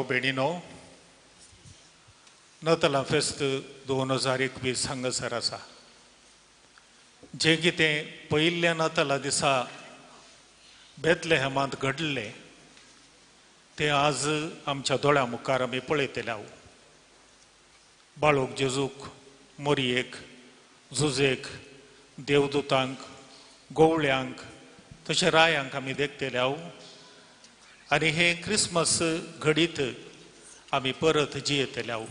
भयणीनो, नतला फेस्त 2021 हांगासर आसा. जें कितें पयिल्ल्या नाताला दिसा बेतलेहमांत घडलें तें आज आमच्या दोळ्या मुखार आमी पळयतले हांव. बाळूक जेजूक, मोरयेक, जुजेक, देवदूतांक, गोवळ्यांक तशें रायांक आमी देखतले हांव. आनी हें क्रिसमस घडीत आमी परत जियेतले हांव.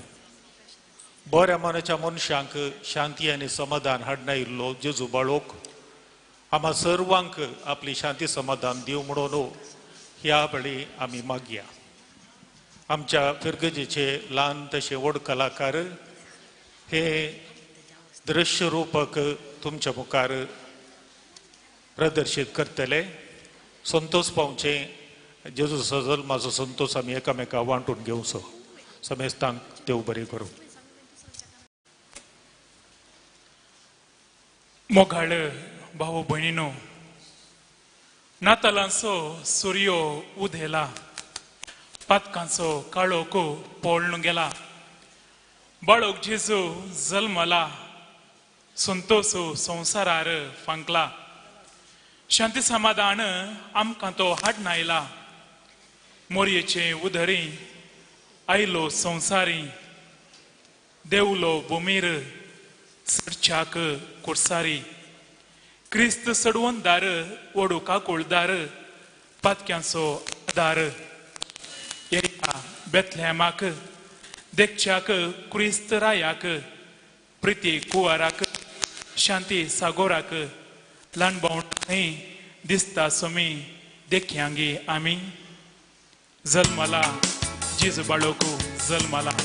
बऱ्या मनाच्या मनशांक शांती आनी समाधान हाडना इल्लो जेजू बाळोक आमा सर्वांक आपली शांती समाधान दिवं म्हणून ह्या वेळी आमी मागया. आमच्या फिरगजेचे ल्हान तशे व्हड कलाकार हे दृश्य रूपक तुमच्या मुखार प्रदर्शीत करतले. संतोष पावचे जेजूचो जल्माचो संतोष आमी एकामेका वांटून घेवचो. समेस्तांक देव बरें करूं. मोगाळ भाव भयणीनो, नातालांचो सुर्यो उदेला, पातकांचो काळोख पळून गेला, बाळोक जेजू जल्मला, संतोष संवसारार फांकला, शांती समाधान आमकां तो हाडना आयला. मोरयेचे उदरी आयलो संवसारी, देवलो भुमीर चडच्याक कुर्सारी, क्रिस्त सडवंदार ओडू काकुळदार, पातक्यांचो आदार. येया बेतलेमाक देखच्याक क्रिस्त रायाक, प्रिती कुवाराक, शांती सागोराक, ल्हान भावंडां दिसता सोमी देखयांगी आमी. जल्मला जेजू बाळोकू जल्मला.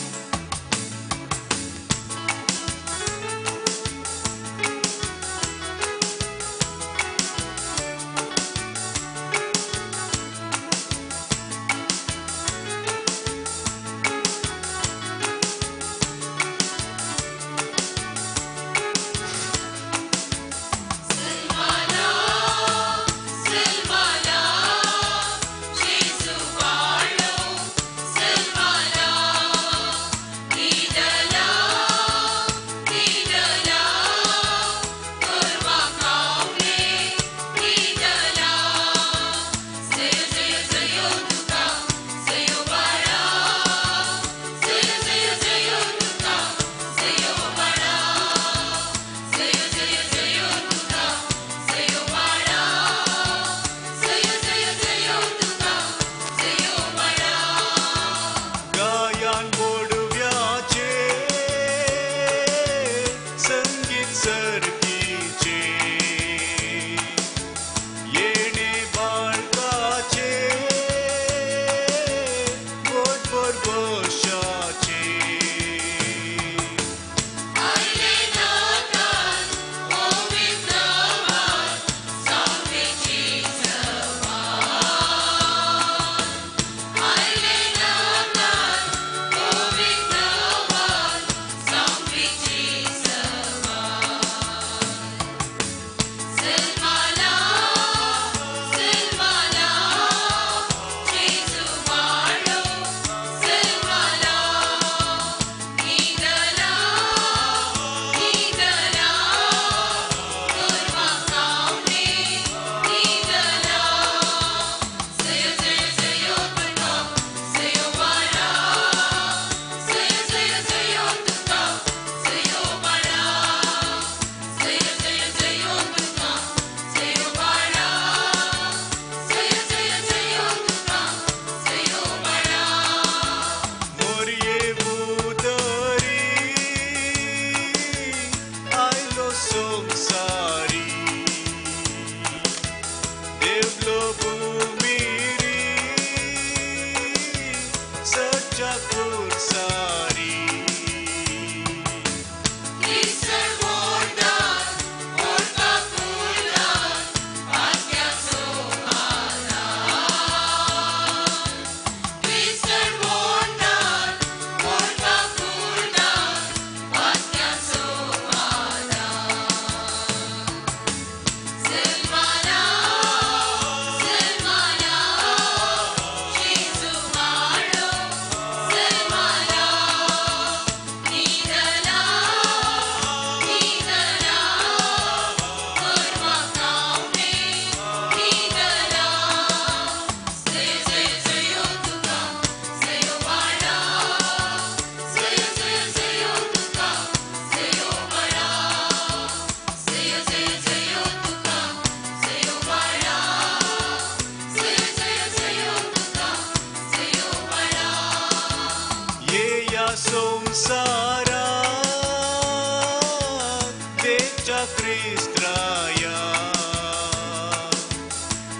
आमच्या क्रिस्त्राया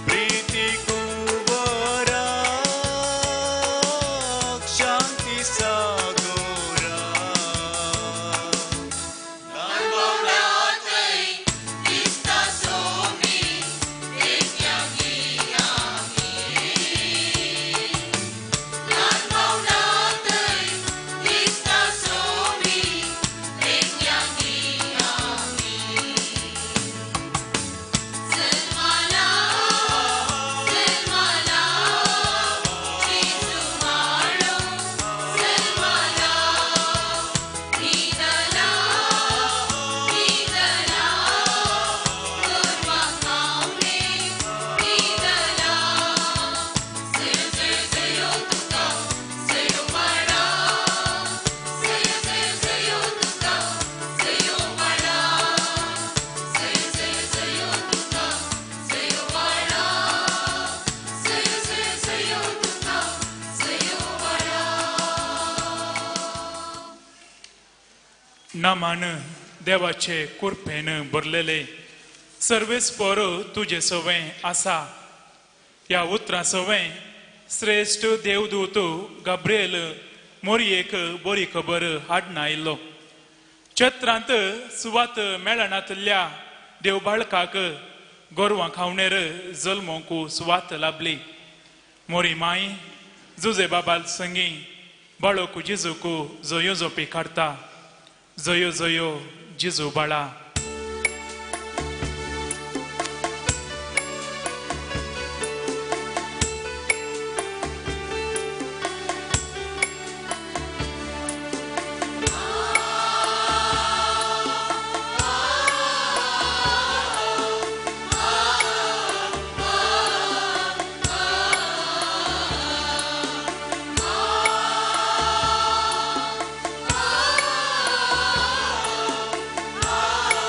प्रीती कुंवरा शांती सागोरा. नामान देवाचे कुरपेन भरलेले सर्वेस्पर तुजे सवें आसा. ह्या उतरां सवें श्रेश्ठ देवदूत गाब्रिएल मोरयेक बरी खबर हाडून आयिल्लो. चत्रांत सुवात मेळनातल्या देव बाळकाक गोरवां खावणेर जल्मोंक सुवात लाभली. मोरी माय जुजे बाबाल संगी बाळोक जिजूक जयो जोपी काडता. जयो जयो जिजू बाळा. Ah!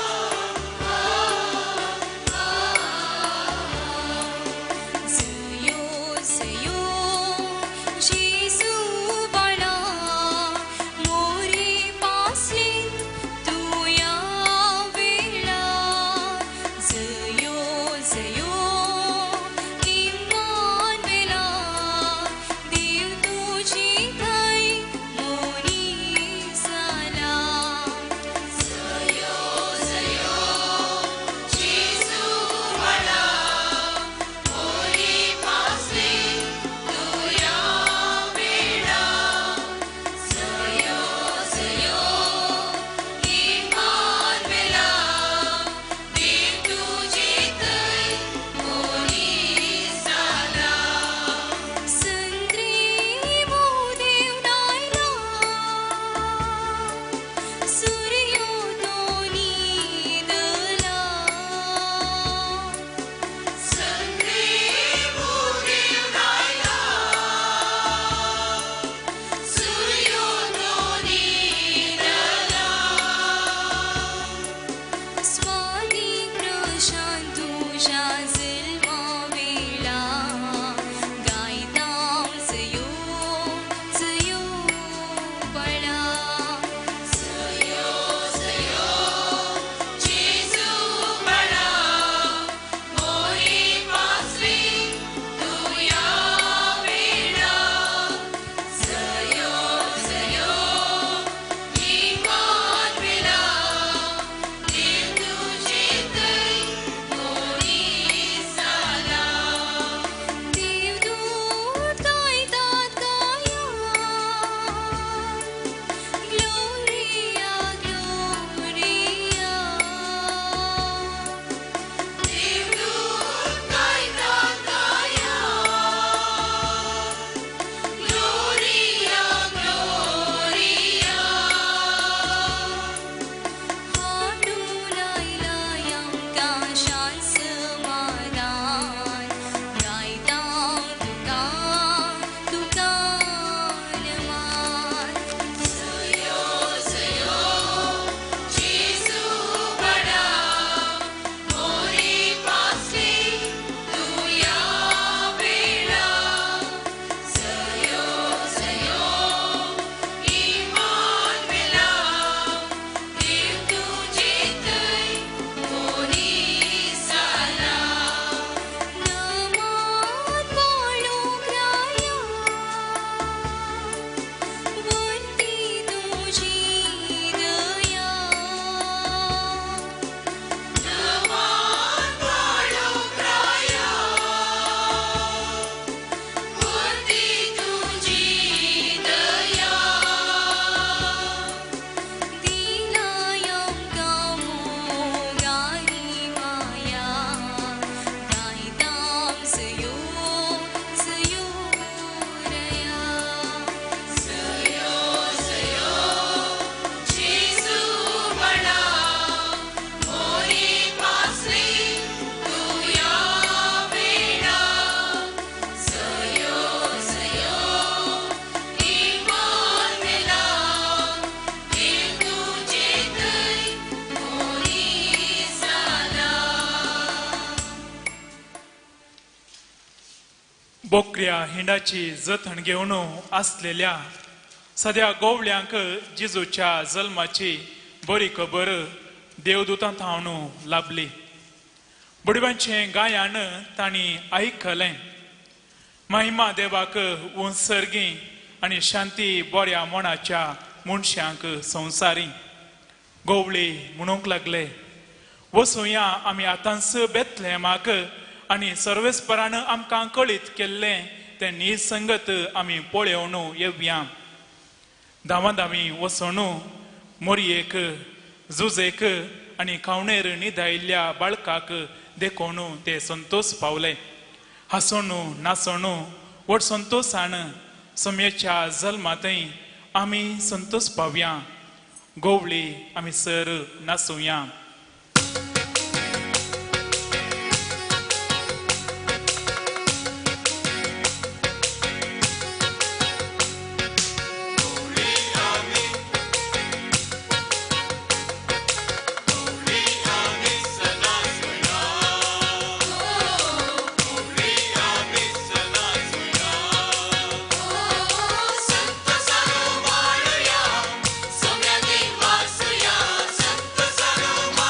बोकऱ्या हिंडाची जतन घेवन आसलेल्या सद्या गोवल्यांक जेजूच्या जल्माची बरी खबर देवदूतां थावन लाभली. बुडव्यांचें गायन तांणी आयकलें. महिमा देवाक उंसर्गी आनी शांती बऱ्या मनाच्या मनशांक संवसारी. गोवळी म्हणूंक लागले, वसुया आमी आतांच बेतलेमाक आनी सर्वेस्परान आमकां कळीत केल्लें तें निसंगत आमी पळोवन येवया. धांवाधांवी वचून मोरयेक जुजेक आनी खावणेर न्हिदायिल्ल्या बाळकाक देखून ते संतोष पावले. हांसून नाचून व्हड संतोशान सम्येच्या जल्मांतय आमी संतोष पावया. गोवळी आमी सर नाचुया. संत सारो वाळुया, सोम्यागी वासुया, संत सारो.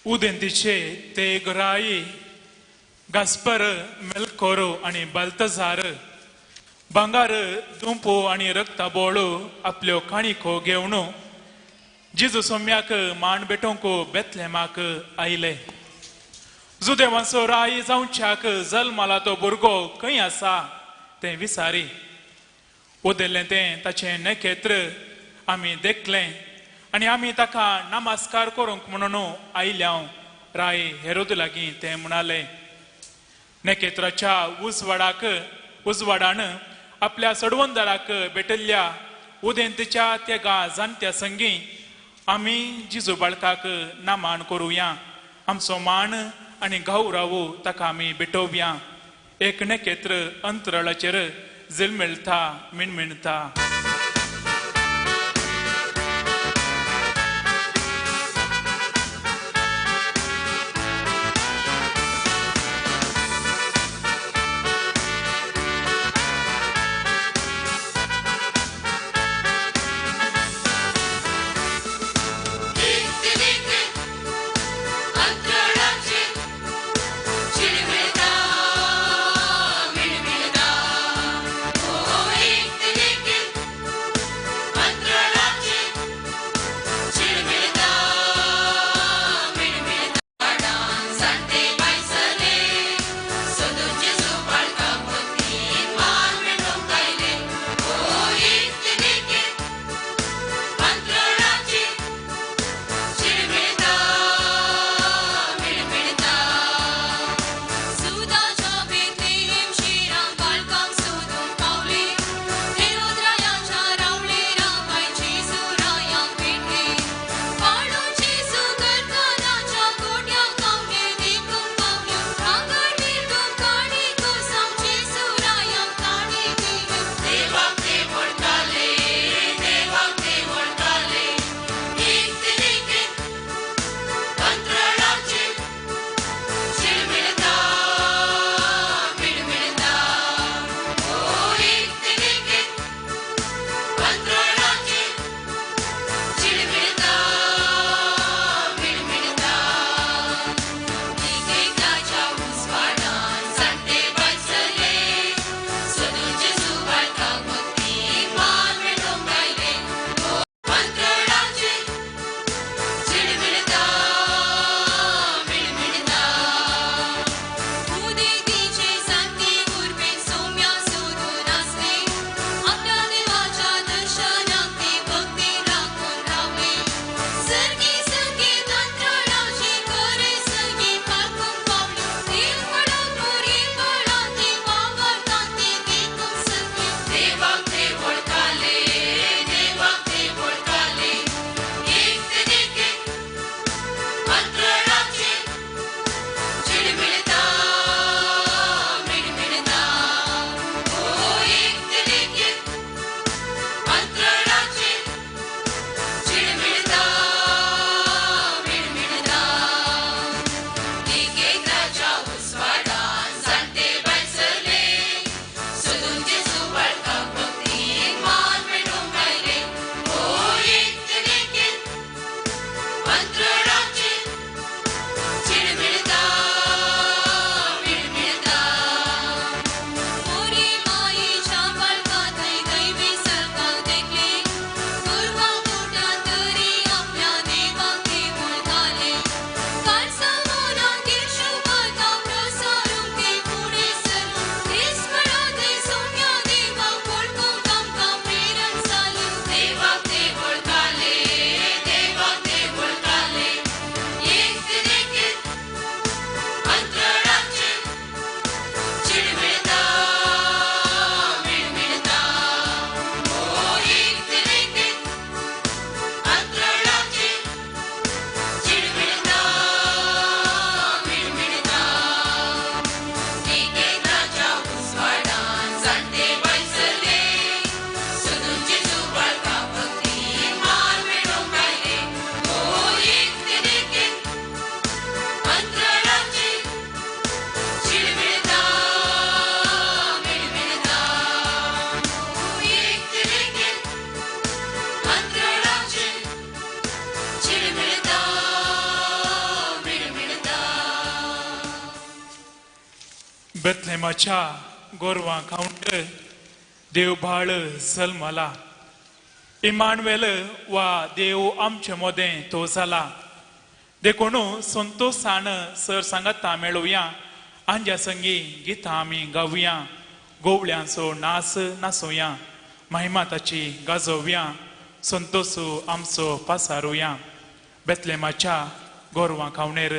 उदेंतीचे ते गराई गास्पर, मेलकोर आनी बाल्तजार भांगार, दुंपो आनी रक्ताबोळ आपल्यो काणिको घेवन जेजू सोम्याक मान भेटोवंक बेतलेमाक आयले. जुदेवांचो राय जावच्याक जल्माला तो भुरगो खंय आसा तें विसारी. उदेल्लें तें ताचें नखेत्र आमी देखलें आनी आमी ताका नमस्कार करूंक म्हणून आयल्या राय हेरोद लागीं तें म्हणाले. नखेत्राच्या उजवाडाक उजवाडान आपल्या सडवंदराक भेटिल्ल्या उदेंतीच्या तेगा जाणट्या संगी आमी जिजू बाळकाक नामान करुया. आमचो मान आनी गौरव ताका आमी भेटोवया. एक नखेत्र अंतराळाचेर झिलमिळता मिणमिणता. मिळता मिळमिळता, ओ एक एक. बेथलेमाच्या गोरवां खावंट देव बाळ जल्मला, इमानुएल वा देव आमचे मदें तो जाला। देखून संतोशान सर सांगता मेळुया, आंज्या संगी गितां आमी गावया, गोवळ्यांचो नाच नाचोया, महिमा ताची गाजोवया, संतोष आमचो पासारुया बेथलेमाच्या गोरवां खावणेर।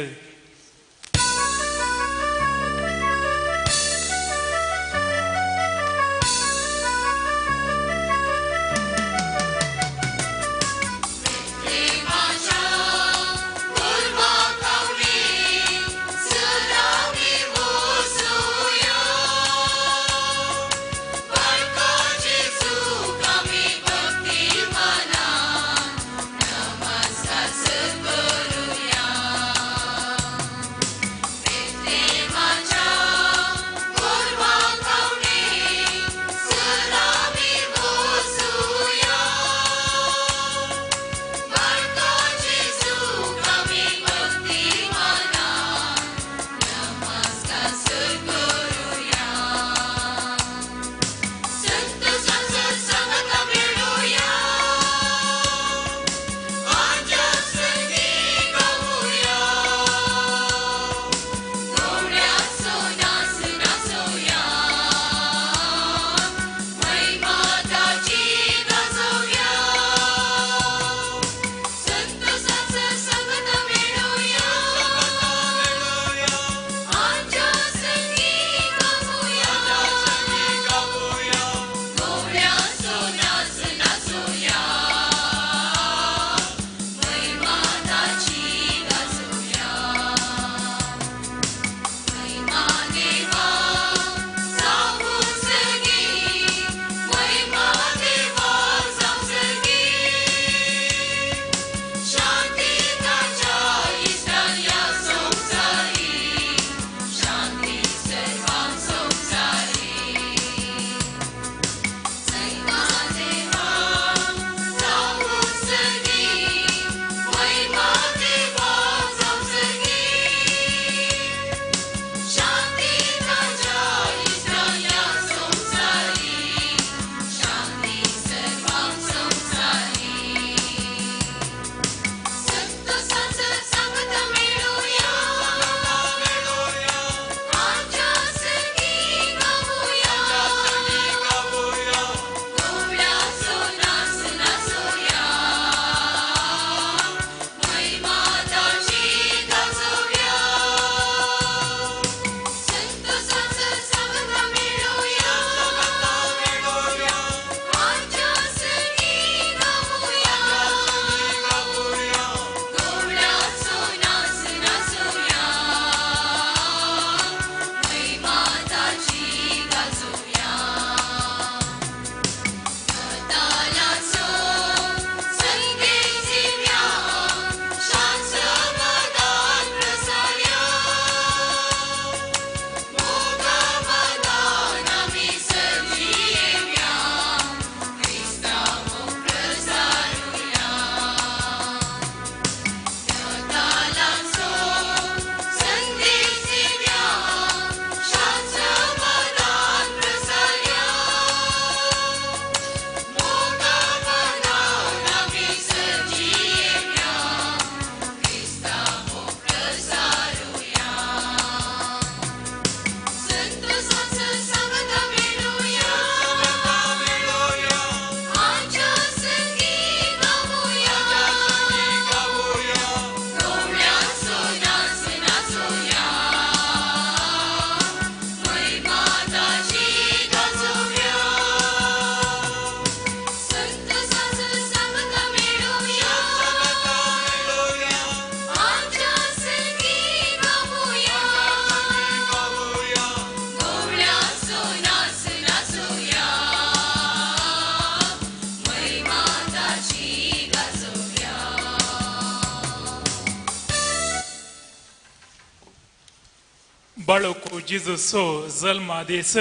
बाळकू जेजूचो जल्मा दीस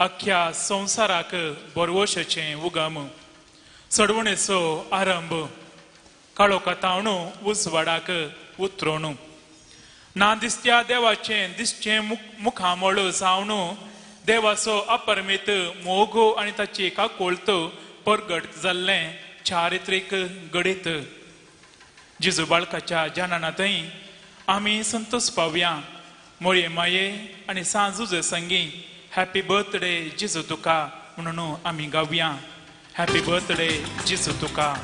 अख्ख्या संवसाराक बरवशाचें उगम, चडवणेचो आरंभ, काळोखातावन उजवाडाक उतरोणू। ना दिसत्या देवाचें दिसचें मुखामळ जावन देवाचो अपरमीत मोग आनी ताची काकुळट परगट जाल्लें चारित्रीक घडीत. जेजू बाळकाच्या जनानांतय आमी संतोष पावया. मोये माये आनी सांजुजे संगी हॅपी बर्थडे जेजू तुका म्हणून आमी गावया. हॅपी बर्थडे जेजू तुका.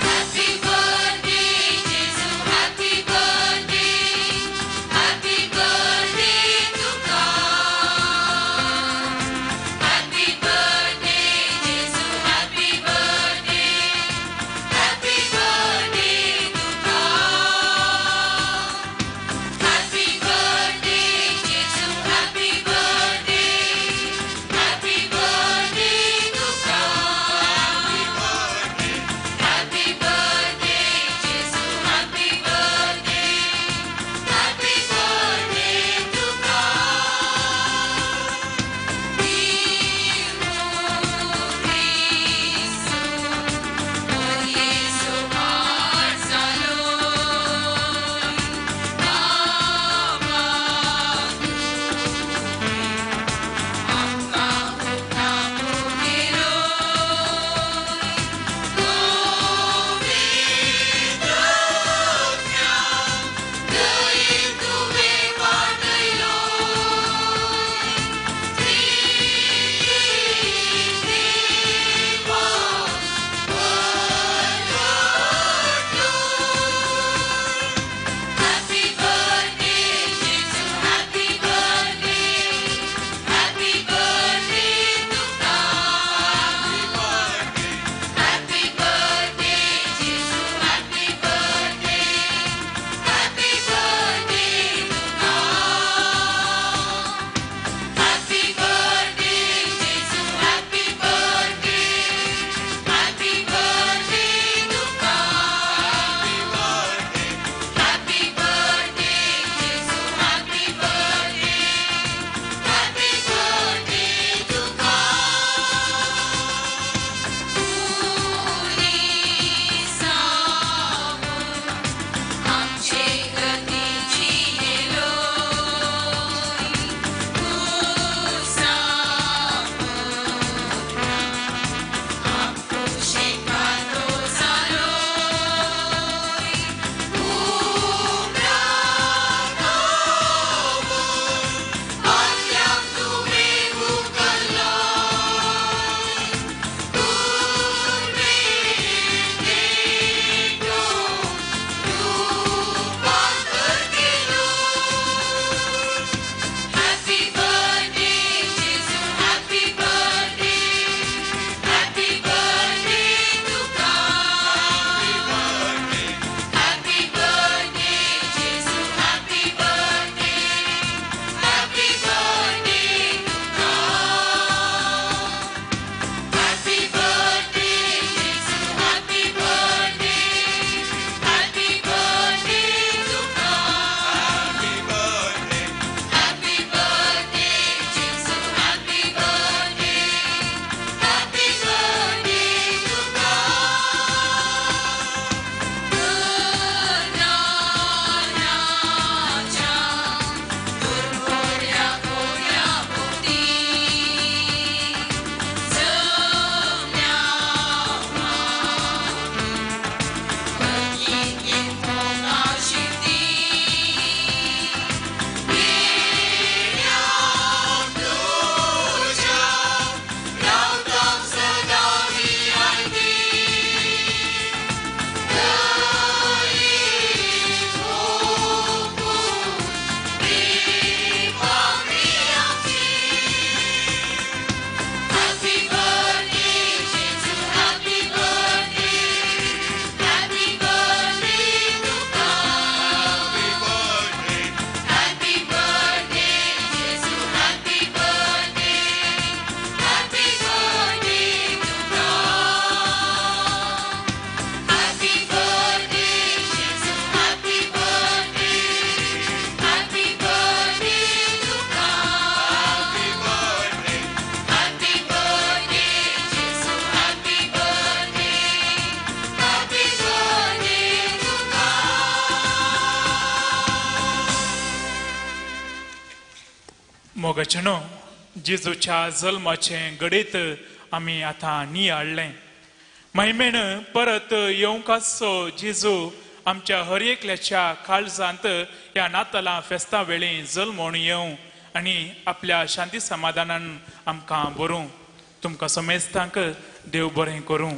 Happy birthday, Jesu, happy birthday, happy birthday to God. मोगाचेनो जेजूच्या जल्माचें घडीत आमी आतां नियाळ्ळें. महिमेन परत येवंक आसचो जेजू आमच्या हर एकल्याच्या काळजांत ह्या नातालां फेस्ता वेळी जल्मोण येवं आनी आपल्या शांती समाधानान आमकां बरूं. तुमकां समेस्तांक देव बरें करूं.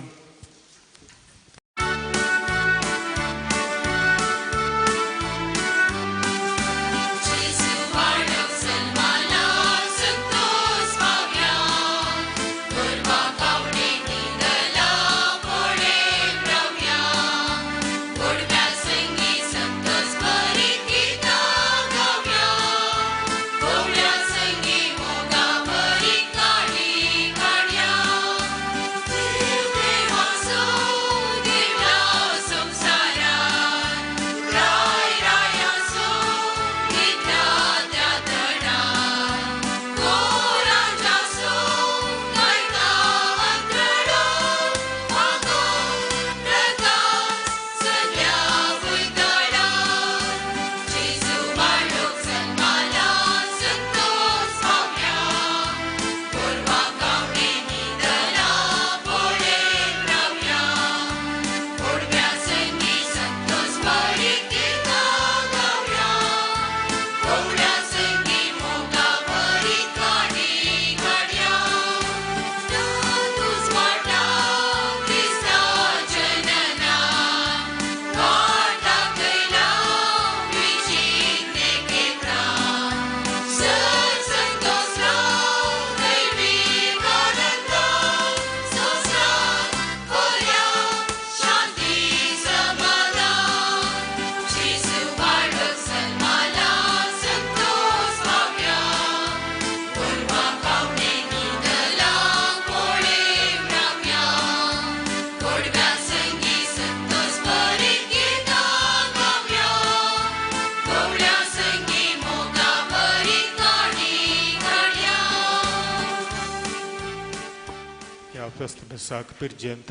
मिसाक पिरजेंत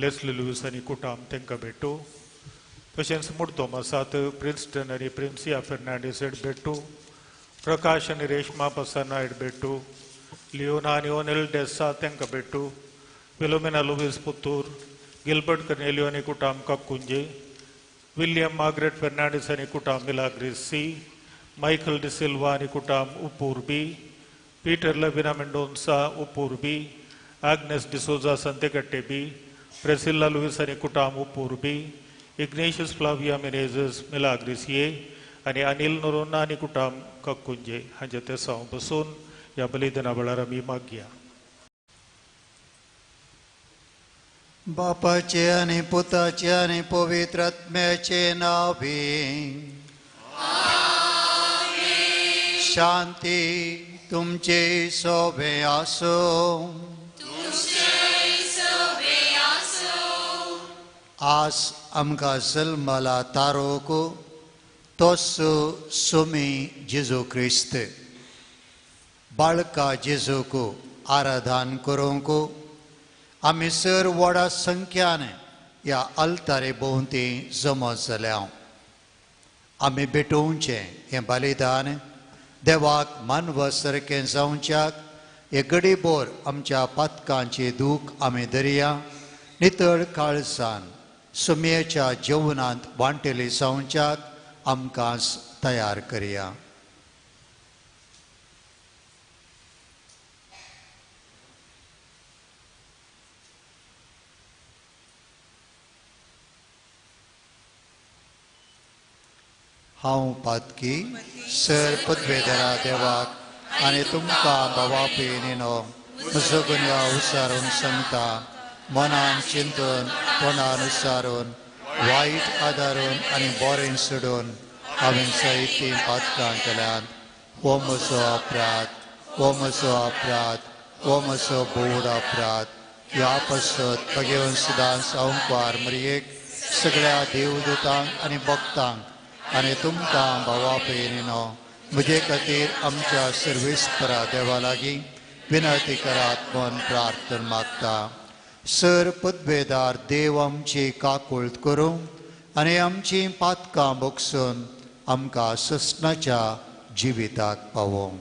लेस्ली लुईस आनी कुटाम तांकां भेटू. तशेंच मुर्दोम आसात प्रिन्स्टन आनी प्रिन्सिया फेर्नांडीस हेड भेटू, प्रकाश आनी रेशमा पसना हेड भेटू, लियोना आनी ओनेल डेसा तांकां भेटू, फिलोमिना लुईस पुतूर, गिलबर्ट कर्नेलियो आनी कुटाम काकुंजे, विल्यम मार्गरेट फेर्नांडीस आनी कुटाम मिलाग्रीस सी, मायकल डिसिल्वा आनी कुटाम उपूरबी, पीटर लविना मेंडोन्सा उपूरबी, आग्नेस डिसोजा संतेकट्टेबी, प्रेसिल्ला लुईस आनी कुटाम उपूरबी, इग्नेशियस फ्लाविया मिनेजस मिलाग्रिसिये आनी अनिल नोरोन्ना आनी कुटाम कक्कुंजे हांचे ते साव बसून ह्या बलिदाना वेळार आमी मागया. बापाचे आनी पुताचे आनी पवित्र आत्म्याचे नांवे शांती तुमचे सोबे आसूं. आज आमकां जल्मला तारोक तोच सुमी जेजू क्रिस्त. बाळका जेजूक आराधन करूंक आमी सर व्हडा संख्यान ह्या अल्तारे भोंवती जमा जाल्या. आमी भेटोवचें हें बलिदान देवाक मानवा सारकें जावच्याक हे गडीभर आमच्या पातकांची दूख आमी दर्या नितळ काळसान सुमयेच्या जेवणांत वांटेली जावच्याक आमकां तयार करया. हांव पातकी सर पदवेधरा देवाक आनी तुमकां भावा भयणीनो म्हजो गुन्यांव उसारून सांगता. मनान चिंतून तोंडान उसारून वायट आदारून आनी बरें सोडून हांवें जायतीं पातकां केल्यांत. हो म्हजो अपराध, हो म्हजो अपराध, हो म्हजो बोड अपराध. ह्या पासत भगेवन सदांच संवकार मरयेक सगळ्या देवदूतांक आनी भक्तांक आनी तुमकां भावा भयणीनो म्हजे खातीर आमच्या सर्वेस्परा देवा लागीं विनंती करात म्हूण प्रार्थना मागता. सर पदवेदार देव आमची काकुळट करूं आनी आमची पातकां भोगसून आमकां ससनाच्या जिविताक पावोवं.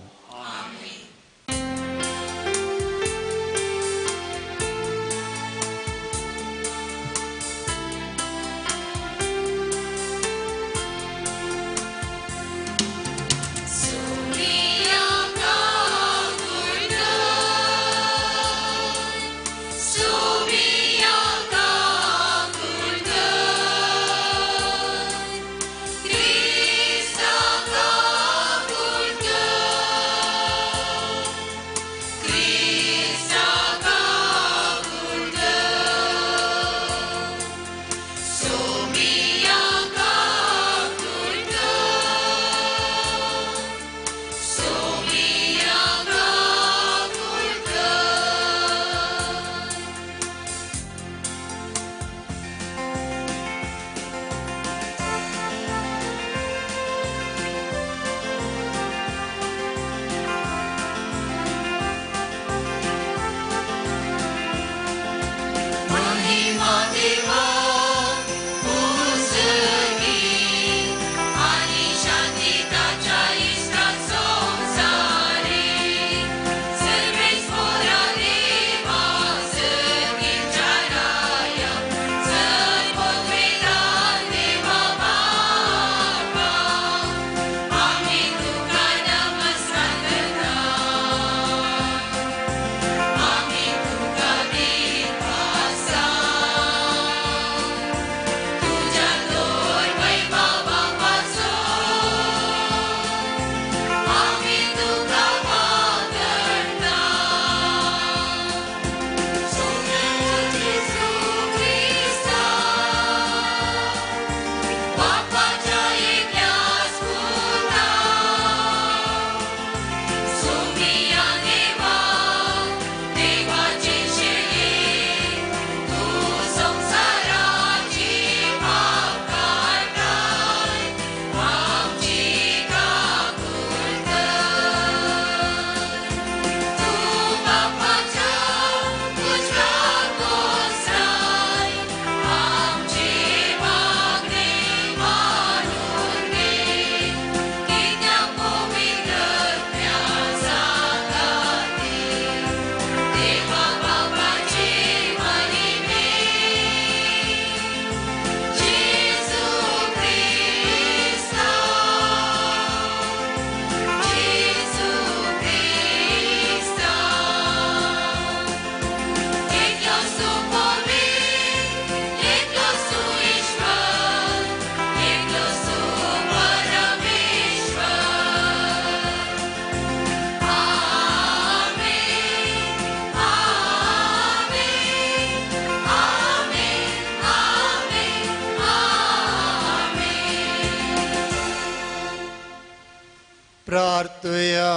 प्रार्थया.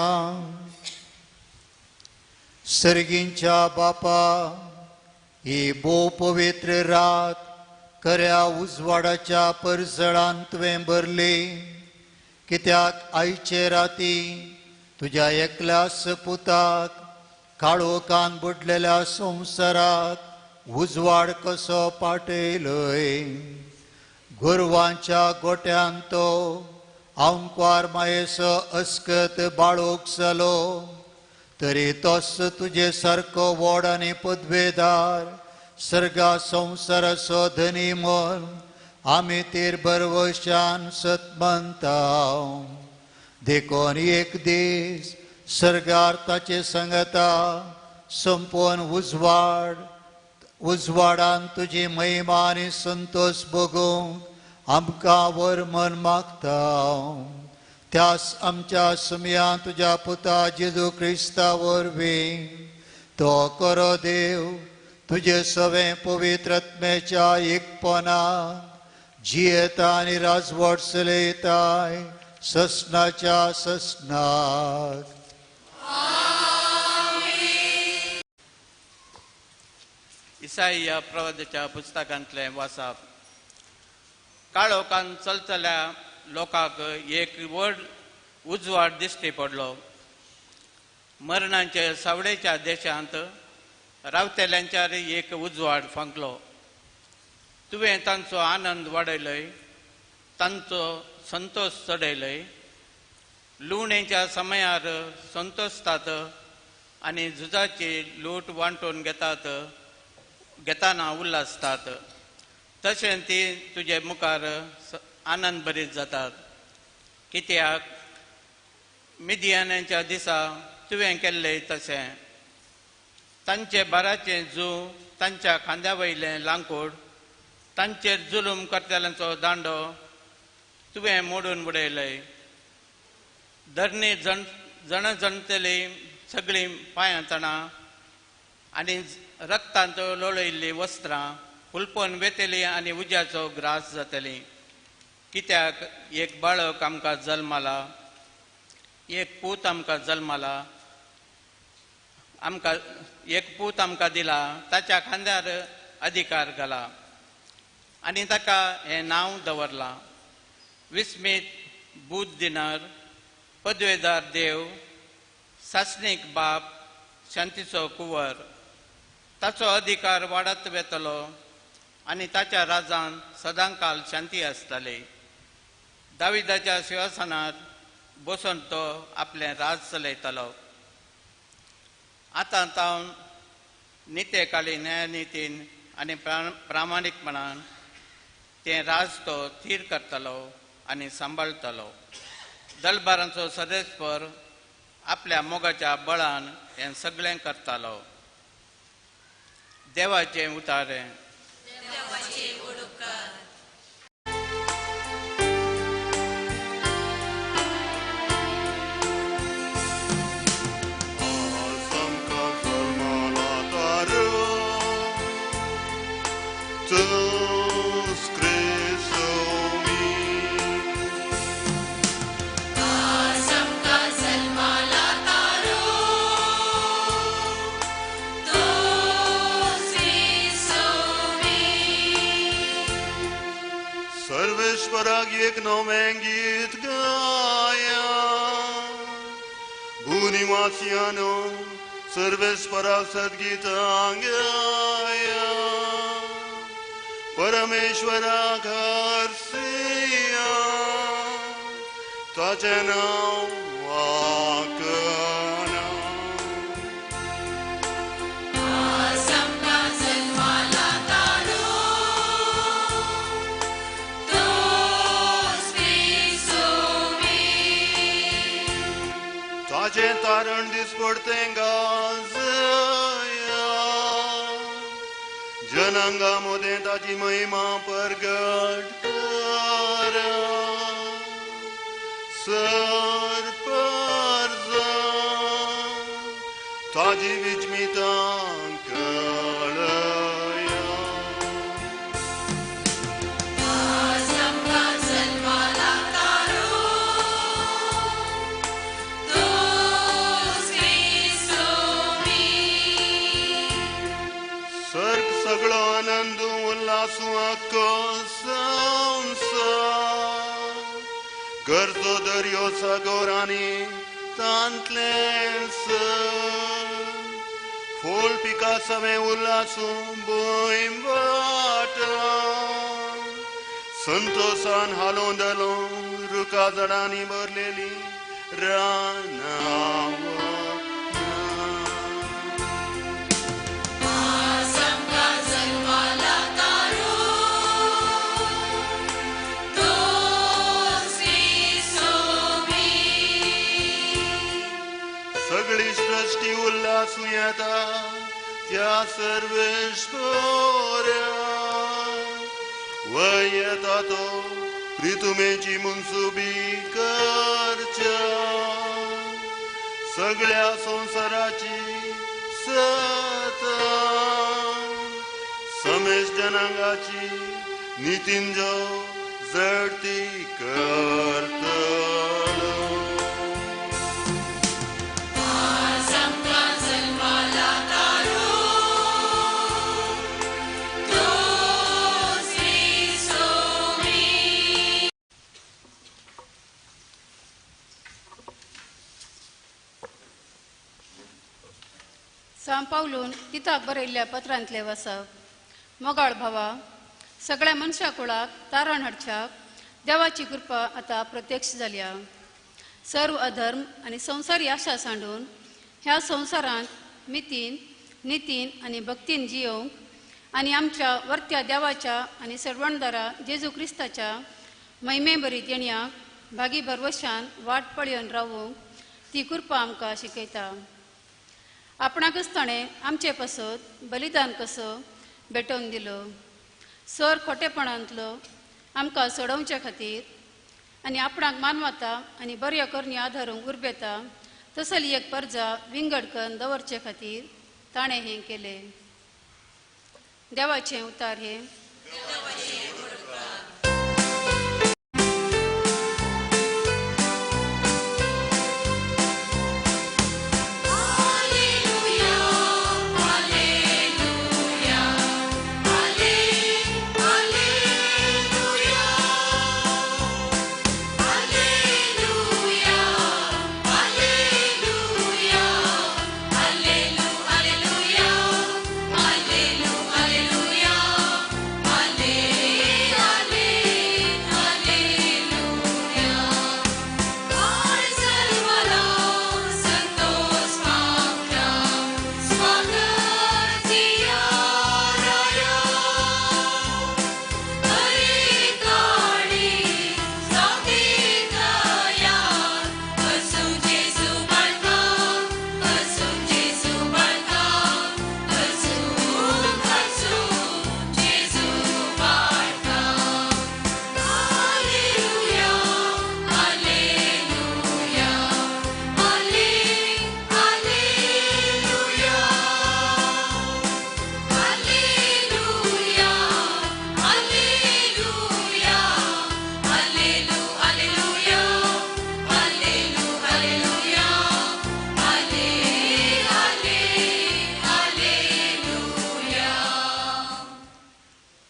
सर्गींच्या बापा, ही भोव पवित्र रात खऱ्या उजवाडाच्या परजळान तुवें भरली, कित्याक आयचे राती तुज्या एकल्याच पुताक काळोखान बुडलेल्या संवसाराक उजवाड कसो पाटयलय. गोरवांच्या गोट्यान तो आंकवार मायेचो अस्कत बाळोक जालो, तरी तोच तुजे सारको व्हड आनी पदवेदार सर्गा संवसाराचो धनी म्हूण आमी तेर भरवशान सत मानता. देखून एक दीस सर्गार ताचे संगता संपोवन उजवाड उजवाडान तुजी महिमा आनी संतोष भोगूंक आमकां वर मन मागता. त्यास आमच्या सुमया तुज्या पुता जेजू क्रिस्ता वरवीं तो करो देव तुजे सवें पवित्र आत्म्याच्या एकपणान जियेता आनी राजवट चलयताय ससनाच्या ससनाक. इसाईया प्रवादाच्या पुस्तकांतलें वाचप. काळोखान चलतल्या लोकांक एक व्हड उजवाड दिश्टी पडलो. मरणाचे सावळेच्या देशांत रावतेल्यांच्यार एक उजवाड फांकलो. तुवें तांचो आनंद वाडयलय, तांचो संतोष चडयलय. लुवणेच्या समयार संतोषतात आनी झुजाची लूट वांटून घेतात घेताना उल्हासतात. तशें ती तुजे मुखार आनंद भरीत जातात. कित्याक मिदियानाच्या दिसा तुवें केल्लें तशें तांचे भाराचें जू, तांच्या खांद्या वयलें लांकूड, तांचेर जुलूम करतल्यांचो दांडो तुवें मोडून उडयलय. धरणी जण जणजणतली सगळीं पांयां तणां आनी रक्तांत लोळयल्लीं वस्त्रां हुलपोवन वेतली आनी उज्याचो ग्रास जातली. कित्याक एक बाळक आमकां जल्माला, एक पूत आमकां जल्माला, आमकां एक पूत आमकां दिला, ताच्या खांद्यार अधिकार घाला आनी ताका हें नांव दवरलां, विस्मीत बूद दिनार, पदवेदार देव, सासणीक बाप, शांतीचो कुंवर. ताचो अधिकार वाडत वेतलो आनी ताच्या राजान सदांकाल शांती आसतली. दाविदाच्या शिंवासनार बसून तो आपलें राज चलयतलो. आतां तावन नितेकाली न्यायनितीन आनी प्रामाणीकपणान तें राज तो थीर करतलो आनी सांबाळटलो. दलबारांचो सदेस्पर आपल्या मोगाच्या बळान हें सगळें करतालो. देवाचें उतारें. सर्वेश्वराक एक नवें गीत गाया, भूनिवासियानो सर्वेश्वराक सद्गीतां गाया, परमेश्वराक हरसिया ताचें नांव वाकना. ताचें तारण दिसपडतें गाजया, जनांगा मदें ताची महिमा परगट करा. सरपर्जा ताजी विस्मितां कळया. उल्लासू आख्खो संवसार गरजो दर्यो सागोर आनी तांतलें सर फूल पिकासवें उल्लासू भूंय वाटा संतोषान हालोवन दलों रुखा झाडांनी भरलेली रानां. सगळी सृष्टी उल्लासू येता त्या सर्वेश्वऱ्या वय येता तो प्रितुमेची मनसुबी करच्या सगळ्या संवसाराची सता समेश जनांगाची नितींजो जडती करतलो. सांव पावलून तिताक बरयल्ल्या पत्रांतले वसप. मोगाळ भावा, सगळ्या मनशा कुळाक तारण हाडच्याक देवाची कृपा आतां प्रत्यक्ष जाल्या. सर्व अधर्म आनी संवसारी आशा सांडून ह्या संवसारांत मितीन नितीन आनी भक्तीन जियोवंक आनी आमच्या वर्त्या देवाच्या आनी सर्वणदारा जेजू क्रिस्ताच्या महिमे बरी देण्याक भागी भरवशान वाट पळयोवन रावूंक ती कृपा आमकां शिकयता. आपणाकच ताणें आमचे पासत बलिदान कसो भेटोवन दिलो सर खोटेपणांतलो आमकां सोडोवचे खातीर आनी आपणाक मानवता आनी बऱ्यो करणी आदारूंक उर्बेता तसली एक परजा विंगड करून दवरचे खातीर ताणें हें केलें. देवाचें उतार हें.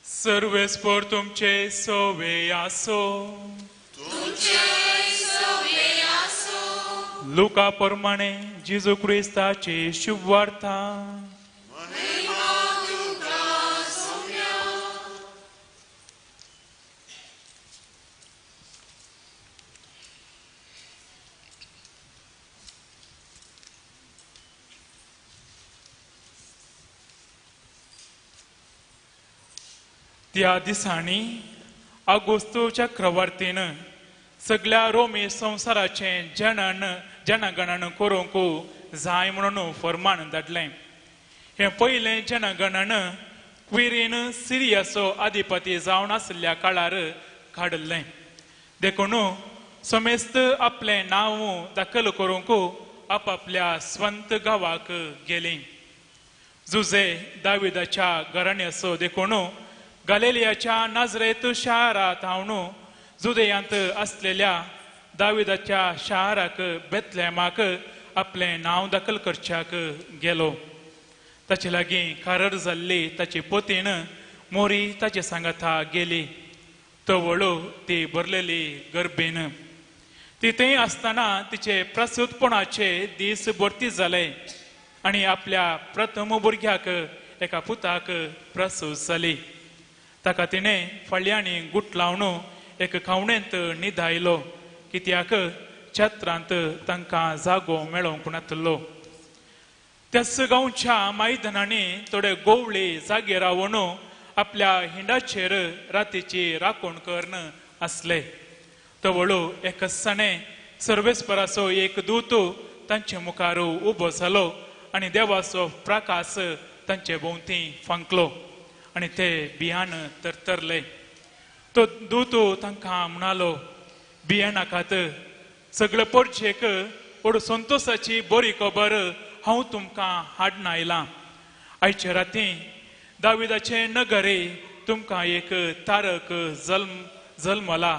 सर्वेस्पोर तुमचे सोवे आसो. लुका प्रमाणे जेजू क्रिस्ताची शुभवार्ता. त्या दिसांनी आगोस्तू चक्रवर्तीन सगळ्या रोमी संवसाराचें जनगणन करूंक जाय म्हणून फर्मान धाडलें. हें पयलें जनगणन क्विरीन सिरियाचो अधिपती जावन आशिल्ल्या काळार काडिल्लें. देखून समेस्त आपलें नांव दाखल करूंक आपापल्या स्वंत गांवाक गेलीं. जुजे दाविदाच्या घराण्याचो देखून गालेलियाच्या नाजरेत शारांत हांव जुदयांत आसलेल्या दाविदाच्या शाराक बेतलेमाक आपलें नांव दाखल करच्याक गेलो. ताचे लागीं कारर जाल्ली ताची पोतीन मोरी ताचे सांगाता गेली. तवळो ती भरलेली गर्भेन. ती थंय आसतना तिचे प्रसूतपणाचे दीस भरती जाले आनी आपल्या प्रथम भुरग्याक एका पुताक प्रसूत जाली. ताका तिणें फाळयांनी गुट लावन एक खावणेंत न्हिदायलो, कित्याक छत्रांत तांकां जागो मेळोवंक नातलो. त्याच गांवच्या मैदानांनी थोडे गोवळे जागे रावन आपल्या हिंडाचेर रातीची राखण करून आसले. तवळो एकसाणे सर्वेस्पराचो एक दूत तांचे मुखार उबो जालो आनी देवाचो प्रकाश तांचे भोंवती फांकलो आनी ते बियान तरतरले. तो दूत तांकां म्हणालो, बियानाकात, सगळे पोरचेक व्हड संतोसाची बरी खबर हांव तुमकां हाडून आयलां. आयचे राती दाविदाचे नगरे तुमकां एक तारक जल्मला,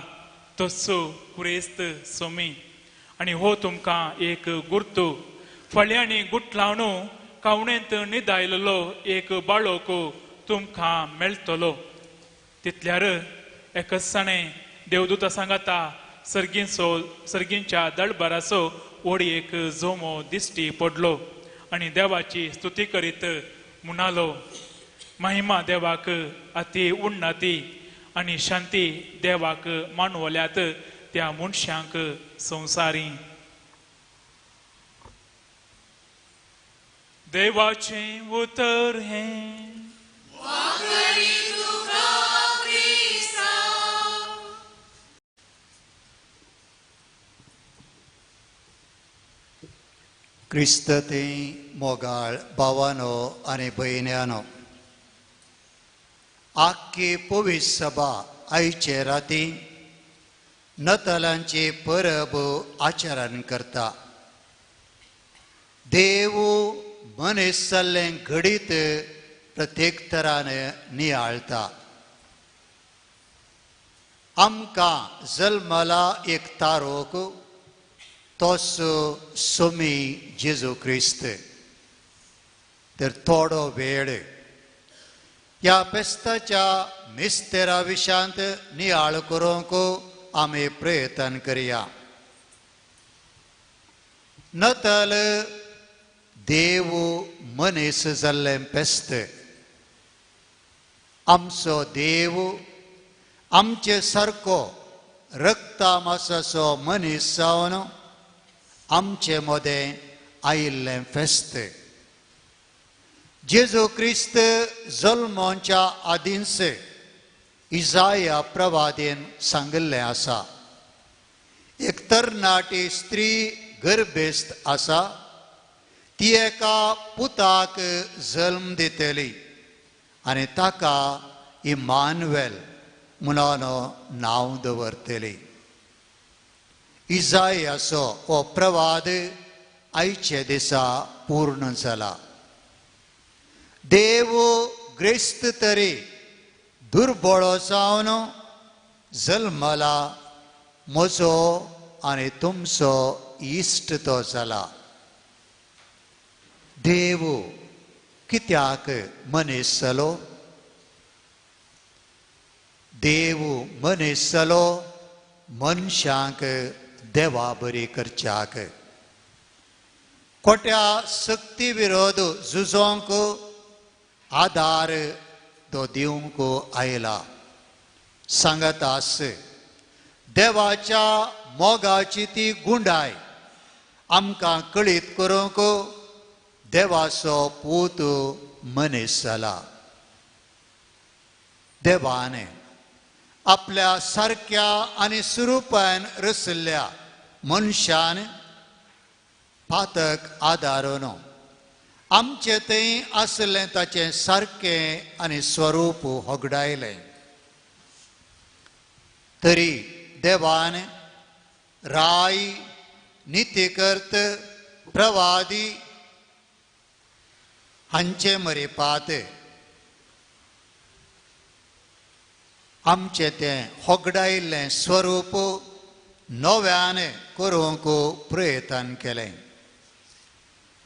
तस्सो कुरेस्त सोमी, आनी हो तुमकां एक गुर्तू. फळयांनी गुट लावन कावणेंत न्हिदायलेलो एक बाळोक तुमकां मेळटलो. तितल्यार एकसाणे देवदूता सांगाता सर्गींच्या दळबाराचो व्हड एक जोमो दिश्टी पडलो आनी देवाची स्तुती करीत म्हणालो, महिमा देवाक अति उन्नती आनी शांती देवाक मानवल्यात त्या मनशांक संवसारी. देवाचें उतर हें. क्रिस्त ते मोगाळ भावानो आनी भयण्यानो, आख्खी पवित्र सभा आयचे राती नतालांची परब आचरण करता. देव मनीस जाल्लें घडीत प्रत्येक तरान नियाळता. आमकां जल्मला एक तारोक, तोच सोमी जेजू क्रिस्त. तर थोडो वेळ ह्या फेस्ताच्या मिस्तेरा विशांत नियाळ करूंक आमी प्रयत्न करया. नताल देव मनीस जाल्लें फेस्त. आमचो देव आमचे सारको रक्ता मासाचो मनीस जावन आमचे मदें आयिल्लें फेस्त. जेजू क्रिस्त जल्मोच्या आदींच इजाया प्रवादीन सांगिल्लें आसा, एक तरणाटी स्त्री गर्भेस्त आसा, ती एका पुताक जल्म दितली आनी ताका इमानुएल म्हणून नांव दवरतली. इजायाचो हो प्रवाद आयचे दिसा पूर्ण जाला. देव ग्रेस्त तरी दुर्बळो जावन जल्मला, म्हजो आनी तुमचो इश्ट तो जाला. देव कित्याक मनीस जालो? देव मनीस जालो मनशांक देवा बरी करच्याक, खोट्या शक्ती विरोध झुजोंक आदार तो दिवंक आयला. सांगत आस देवाच्या मोगाची ती गुंडाय आमकां कळीत करूंक देवाचो पूत मनीस जाला. देवान आपल्या सारक्या आनी स्वरुपान रचल्ल्या मनशान पातक आदारून आमचे थंय आसलें ताचें सारकें आनी स्वरूप होगडायलें. तरी देवान राय, नितीकर्त, प्रवादी हांचे मरेपात आमचें तें होगडायिल्लें स्वरूप नव्यान करूंक प्रयत्न केलें.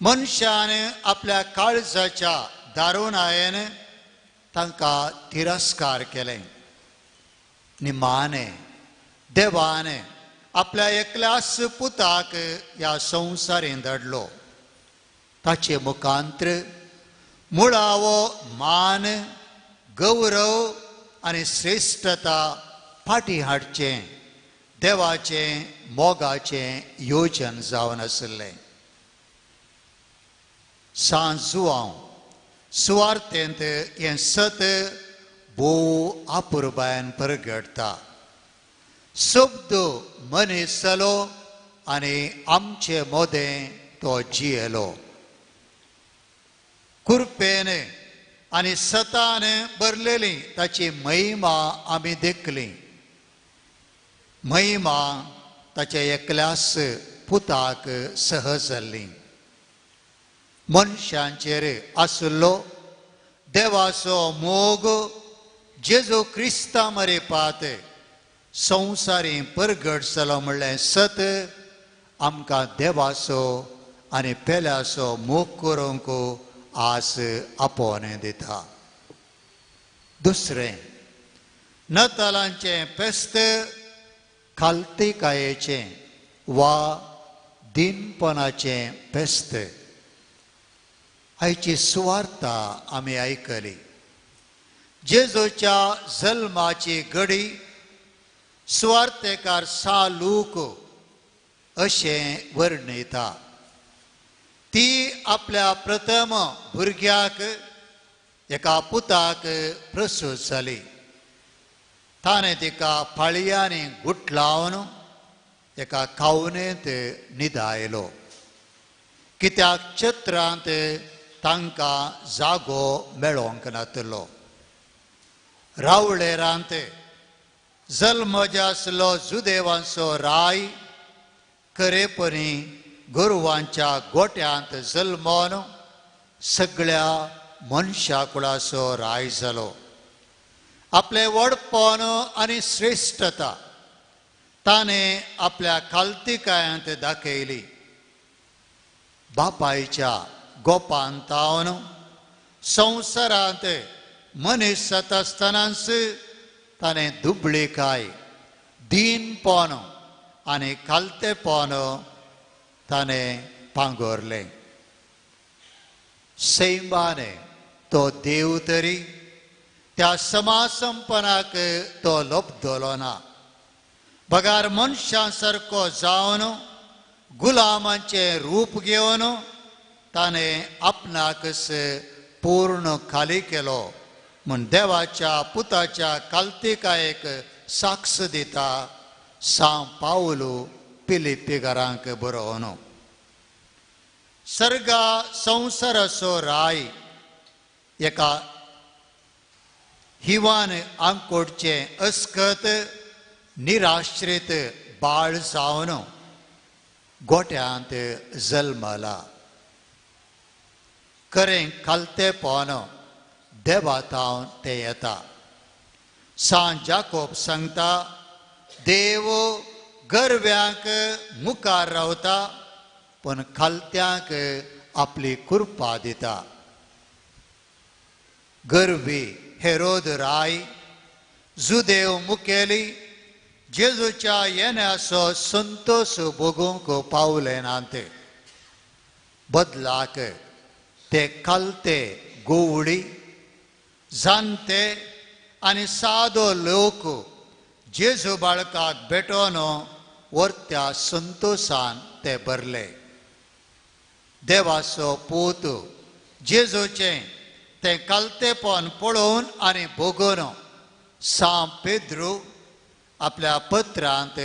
मनशान आपल्या काळजाच्या दारुणायेन तांकां तिरस्कार केलें. निमाणे देवान आपल्या एकल्याच पुताक ह्या संवसारीन धाडलो. ताचे मुखांत्र मुळावो मान, गौरव आनी श्रेश्ठता फाटीं हाडचें देवाचें मोगाचें योजन जावन आशिल्लें. सांत जुआंव सुवार्थेंत हें सत भोव आपुरबायान परगटता. शब्द मनीस जालो आनी आमचे मोदें तो जियेलो. कुरपेन आनी सतान भरलेली ताची महिमा आमी देखली. महिमा ताच्या एकल्याच पुताक सहज जाल्ली. मनशांचेर आशिल्लो देवाचो मोग जेजू क्रिस्ता मरेपात संवसारी परगट जालो म्हणलें सत आमकां देवाचो आनी पेल्याचो मोग करूंक आस आपोवणें दिता. दुसरें, नतालांचें फेस्त खालतीकायेचें वा दिनपणाचें फेस्त. आयची सुवार्ता आमी आयकली. जेजूच्या जल्माची घडी सुवार्तेकार सा लूक अशें वर्णयता. ती आपल्या प्रथम भुरग्याक एका पुताक प्रसूत जाली. ताणें तिका फाळयांनी गुठलावन एका खावनेंत न्हिदायलो, कित्याक चत्रांत तांकां जागो मेळोंक नातलो. रावळेरांत जल्मज आसलो जुदेवांचो राय खरेपणी गोरवांच्या गोट्यांत जल्मोन सगळ्या मनशा कुळाचो राय जालो. आपलें व्हडपण आनी श्रेश्ठता ताणें आपल्या खालतीकायांत दाखयली. बापायच्या गोपान तावन संवसारांत मनीस जाता आसतनाच ताणें दुबळीकाय, दीनपण आनी खालतेपण ताणें पांगोरलें. सैमाने तो देव तरी त्या समासंपनाक तो लब्धलो ना, बगार मनशां सारको जावन गुलामांचें रूप घेवन ताणें आपणाकच पूर्ण खाली केलो म्हूण देवाच्या पुताच्या खालतीकायेक साक्ष दिता सांव पावलू पिलिप्पीकारांक बरोवन. सर्गा संवसाराचो राय एका हिवान आंकोडचें अस्कत निराश्रीत बाळ जावन गोट्यांत जल्मला. खरें खालतेपण देवा थावन तें येता. सांत जाकोब सांगता, देव गरव्यांक मुखार रावता पूण खालत्यांक आपली कृपा दिता. गरवी हेरोद राय जुदेव मुखेली जेजूच्या येण्याचो संतोष भोगूंक पावले ना. ते बदलाक ते खालते गोवळी जाणटे आनी सादो लोक जेजू बाळकाक भेटोवन वर्त्या संतोशान ते भरले. देवाचो पूत जेजूचें तें खालतेपण पळोवन आनी भोगून सांत पेद्रू आपल्या पत्रांत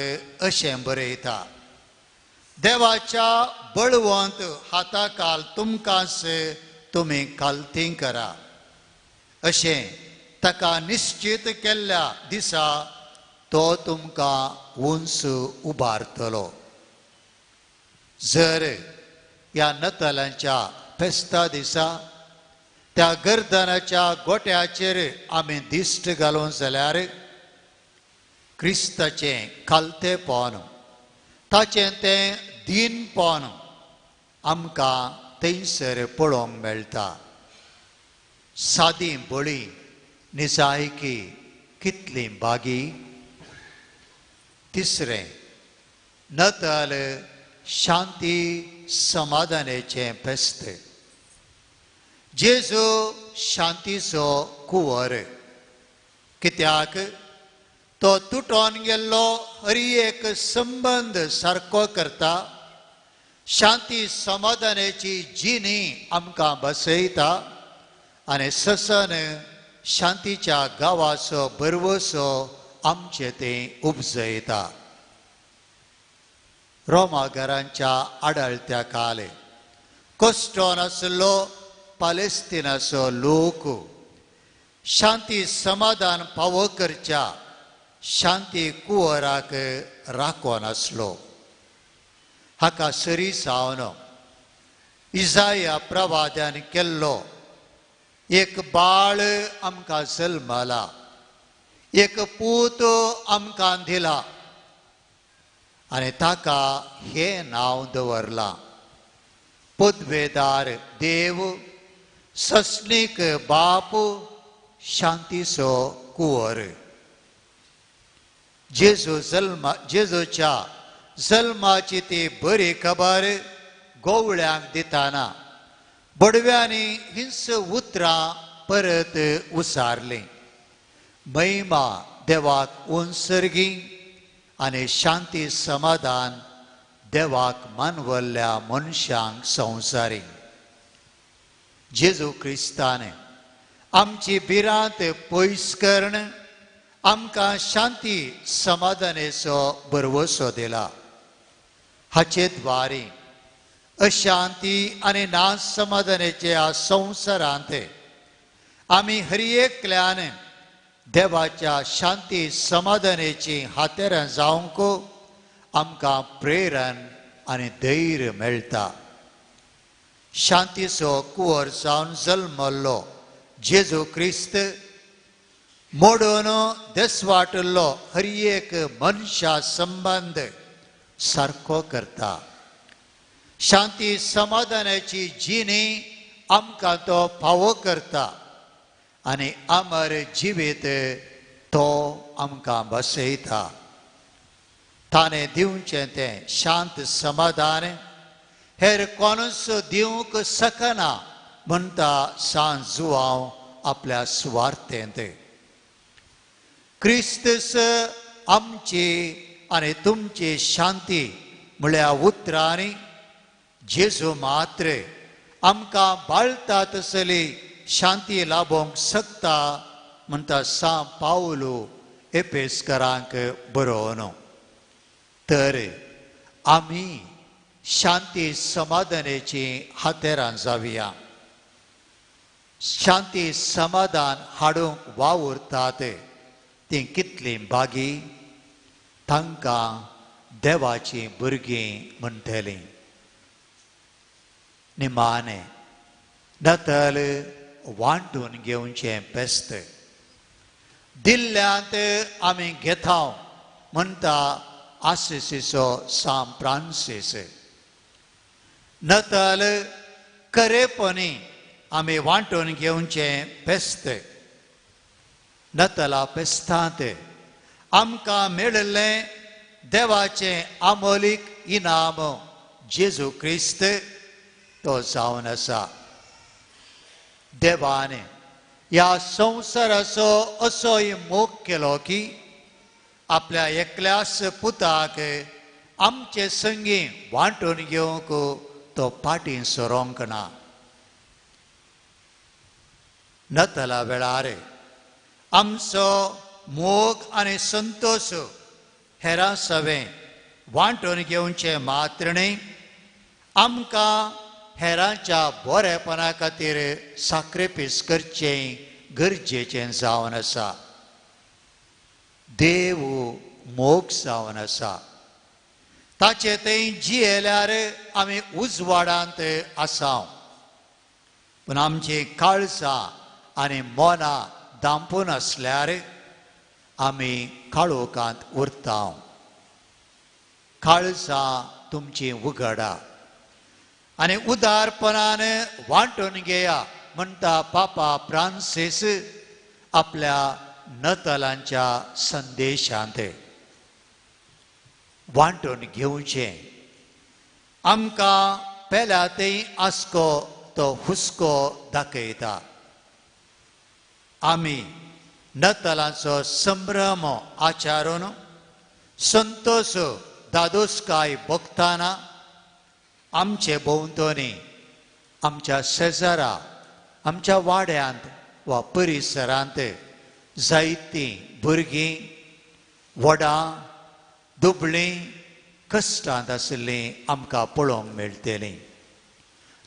अशें बरयता, देवाच्या बळवंत हाताकाल तुमकांच तुमी खालती करा अशें ताका निश्चित केल्ल्या दिसा तो तुमकां उंच उबारतलो. जर ह्या नतालांच्या फेस्ता दिसा त्या गर्दनाच्या गोट्याचेर आमी दिश्ट घालून जाल्यार क्रिस्ताचें खालतेपण, ताचें तें दीनपण आमकां थंयसर पळोवंक मेळटा. सादी बळी निजायकी कितली बागी. तिसरें, नताल शांती समाधानाचें फेस्त. जेजू शांतीचो कुंवर, कित्याक तो तुटोन गेल्लो हर एक संबंद सारको करता, शांती समाधानाची जिणी आमकां बसयता आनी ससन शांतीच्या गांवाचो भरवसो आमचे ते उपजयता. रोमाघरांच्या आडळत्या काले कश्टोन आशिल्लो पालेस्तिनाचो लोक शांती समाधान पावो करच्या शांती कुंवराक राखोन आसलो. हाका सरी सावन इजाया प्रवाद्यान केल्लो एक बाळ आमकां जल्मला, एक पूत आमकां दिला आनी ताका हें नांव दवरलां, पदवेदार देव, सस्नीक बाप, शांतीचो कुंवर. जेजूच्या जल्माची ती बरी खबर गोवळ्यांक दिताना बडव्यांनी हिंस उतरां परत उसारलीं. महिमा देवाक उंसर्गी आनी शांती समाधान देवाक मानवल्ल्या मनशांक संवसारी. जेजू क्रिस्तान आमची भिरांत पयस करून आमकां शांती समाधानाचो भरवसो दिला. हाचे द्वारे अशांती आनी नासमाधानाच्या संवसारांत आमी हर एकल्यान देवाच्या शांती समाधानाची हातेरां जावंक आमकां प्रेरण आनी धैर्य मेळटा. शांतीचो कुंवर जावन जल्मल्लो जेजू क्रिस्त मोडून देसवाटिल्लो हर एक मनशा संबंद सारको करता. शांती समाधानाची जिणी आमकां तो फावो करता आनी अमर जिवीत तो आमकां बसयता. ताणें दिवचें तें शांत समाधान हेर कोणूच दिवंक शकना म्हणटा सांत जुआंव आपल्या सुवार्थेंत. क्रिस्तस आमची आनी तुमची शांती म्हळ्या उतरांनी जेजू मात्र आमकां बाळता तसली शांती लाभोवंक शकता म्हणटा सांत पावलू एपेसकरांक बरोवन. तर आमी शांती समाधानाची हातेरां जावया. शांती समाधान हाडूंक वावुरतात तीं कितलीं बागी, तांकां देवाचीं भुरगीं म्हणटलीं. निमाणें नतल वांटून घेवचें फेस्त. दिल्ल्यांत आमी घेता म्हणटा आसिसीचो सांत फ्रांसीस. नतल खरेपणी आमी वांटून घेवचें फेस्त. नतला फेस्तांत आमकां मेळिल्लें देवाचें आमोलीक इनाम जेजू क्रिस्त तो जावन आसा. देवान ह्या संवसाराचो असोय मोग केलो की आपल्या एकल्याच पुताक आमचे संगी वांटून घेवंक तो फाटीं सरोंक ना. नतला वेळार आमचो मोग आनी संतोश हेरां सवें वांटून घेवचें मात्र न्हय, आमकां हेरांच्या बरेपणा खातीर साक्रिफीस करचें गरजेचें जावन आसा. देव मोग जावन आसा, ताचे थंय जियेल्यार आमी उजवाडांत आसा, पूण आमची काळजां आनी मनां दांपून आसल्यार आमी काळोखांत उरता. काळजां तुमची उगडा आनी उदारपणान वांटून घेया म्हणटा पापा फ्रांसीस आपल्या नतालांच्या संदेशांत वांटून घेवचें. आमकां पेल्या तेय आस्को तो हुस्को दाखयता. आमी नतालांचो संभ्रम आचारून संतोष दादोसकाय भोगताना आमचे भोंवतणी, आमच्या शेजारा, आमच्या वाड्यांत वा परिसरांत जायतीं भुरगीं, व्हडां, दुबळीं, कश्टांत आशिल्लीं आमकां पळोवंक मेळटलीं.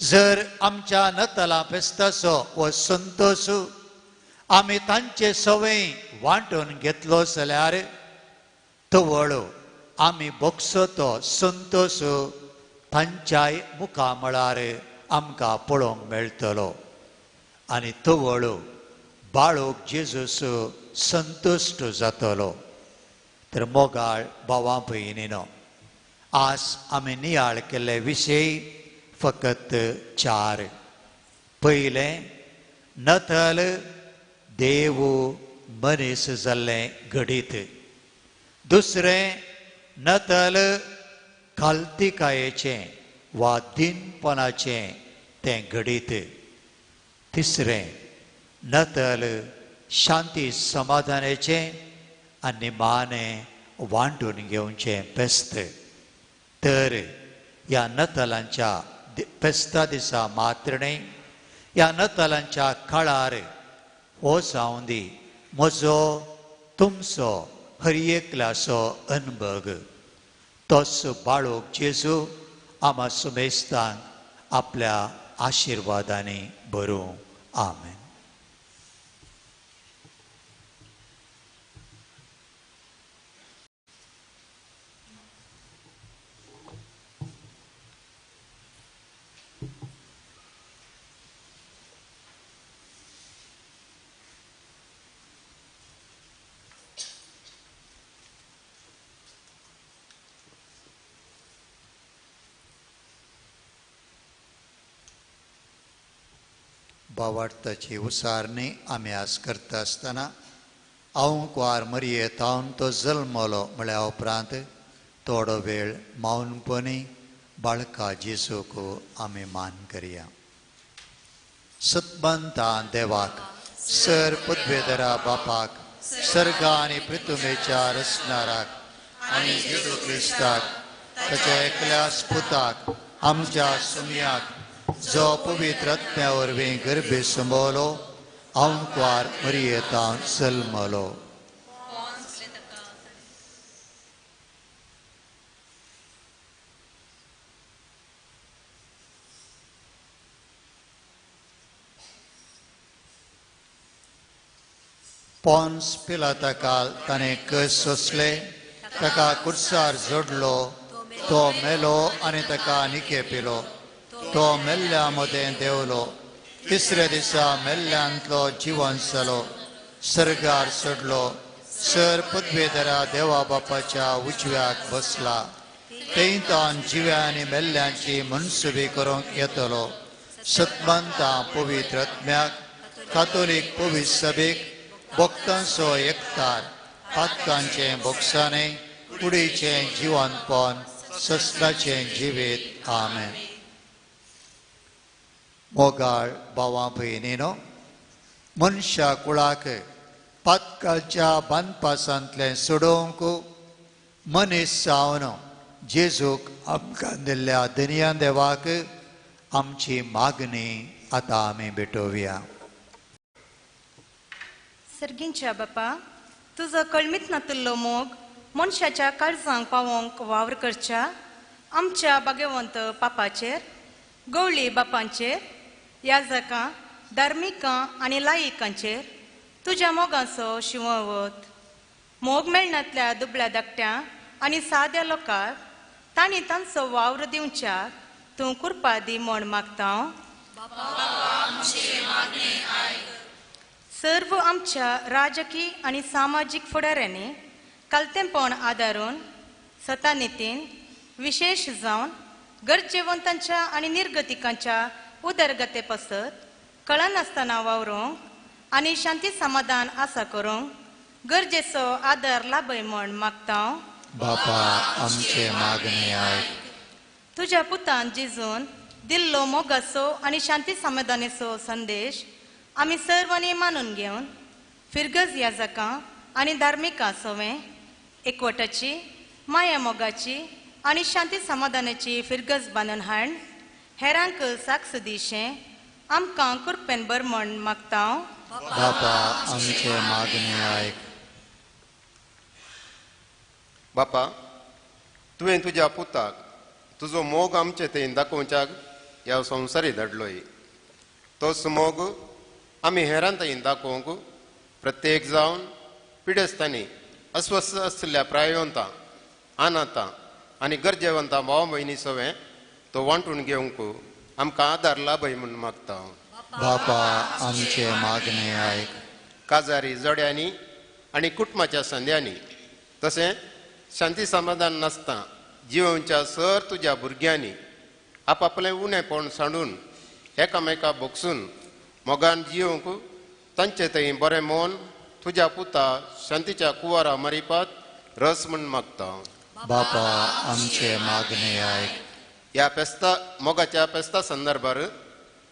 जर आमच्या नतालां फेस्ताचो हो संतोष आमी तांचे सवय वांटून घेतलो जाल्यार तवळ आमी भोगसो तो संतोष तांच्याय मुखामळार आमकां पळोवंक मेळटलो आनी तवळ बाळूक जेजूस संतुश्ट जातलो. तर मोगाळ भावा भयणीनो, आज आमी नियाळ केल्ले विशय फकत चार. पयलें, नथल देव मनीस जाल्लें घडीत. दुसरें, नथल खालतिकायेचें वा दिनपणाचें तें घडीत. तिसरें, नथल शांती समाधानाचें आनी माने वांटून घेवचें फेस्त. तर ह्या नतालांच्या फेस्ता दिसा मात्र न्हय, ह्या नतालांच्या काळार हो जावं दी म्हजो तुमचो हर एकल्याचो अनभग. तोच बाळूक जेजू आमा सुमेस्तांक आपल्या आशिर्वादांनी भरूं. आमेन. भावार्थाची उसारणी आमी आज करता आसतना हांव कुवार मरये तावन तो जल्मलो म्हळ्या उपरांत थोडो वेळ मौनपणी बाळका जेजूक आमी मान करया. सतबंता देवाक, सर पदवेदरा बापाक, सर्गा आनी पृथुमेच्या रचणाराक आनी जेजू क्रिस्ताक ताच्या एकल्या स्पुताक आमच्या सुमयाक जो पवित्र आत्म्या वरवीं गर्भे संभवलो, आंकवार मरियेतान जल्मलो. पोन्स पिलाता काल ताणें कस सोंसले, ताका कुर्सार जोडलो, तो मेलो आनी ताका निके पिलो. तो मेल्ल्या मदें देंवलो, तिसऱ्या दिसा मेल्ल्यांतलो जिवन जालो, सर्गार चडलो, सर पदवेधरा देवा बापाच्या उजव्याक बसला. थंय तावन जिव्या आनी मेल्ल्यांची मनसुबी करूंक येतलो. सतमंता पवित्र आत्म्याक, कातोलीक पवित्र सभेक, भक्तांचो एकतार, पातकांचें भोगसाणें, कुडीचें जिवनपण, ससनाचें जिवीत. आमेन. मोगाळ भावां भयणीनो, मनशा कुळाक पातकाच्या बांदपासांतलें सोडोवंक मनीस जावन जेजूक आमकां दिल्ल्या दनया देवाक आमची मागणी आतां आमी भेटोवया. सर्गींच्या बापा, तुजो कळमीत नातुल्लो मोग मनशाच्या काळजांक पावोवंक वावर करच्या आमच्या भाग्यवंत पापाचेर, गवळी बापांचेर, याजकां, धार्मिकां आनी लायिकांचेर तुज्या मोगाचो शिंववत. मोग मेळनातल्या दुबळ्या धाकट्या आनी साद्या लोकांक तांणी तांचो वावर दिवच्याक तूं कृपा दी म्हण मागता. सर्व आमच्या राजकीय आनी सामाजीक फुडाऱ्यांनी कालतेंपण आदारून सतानितीन विशेश जावन गरजेवंतांच्या आनी निर्गतिकांच्या उदरगते पासत कळनासतना वावरूंक आनी शांती समाधान आसा करूंक गरजेचो आदार लाभय म्हण मागता. बापा आमचे मागणे आयक. तुज्या पुतान जेजून दिल्लो मोगाचो आनी शांती समाधानाचो संदेश आमी सर्वांनी मानून घेवन फिरगज याजकां आनी धार्मिकां सवें एकवटाची, माया मोगाची आनी शांती समाधानाची फिरगज बांदून हाड हेरांक साक्ष दिशें आमकां कृपेन बर म्हण मागता. बापा आमचे मागणे आयक. बापा, तुवें तुज्या पुताक तुजो मोग आमचे थंय दाखोवच्याक ह्या संवसारी धाडलोय. तोच मोग आमी हेरां थंय दाखोवंक प्रत्येक जावन पिडेस्तांनी, अस्वस्थ आशिल्ल्या प्रायवंतां, अनाथां आनी गरजेवंतां भाव भयणी सवें तो वांटून घेवंक आमकां आदार लाभय म्हूण मागता. बापा आमचे मागणे आयक. काजारी जोड्यांनी आनी कुटुंबाच्या संद्यांनी तशें शांती समाधान नासता जिवनच्या सर तुज्या भुरग्यांनी आपापलें उणेपण सांडून एकामेका भोगसून मोगान जिवंक तांचे थंय बरें मन तुज्या पुता शांतीच्या कुवारा मरिपात रस म्हूण मागता. बापा आमचे मागणे आयक. ह्या फेस्ता मोगाच्या फेस्ता संदर्भार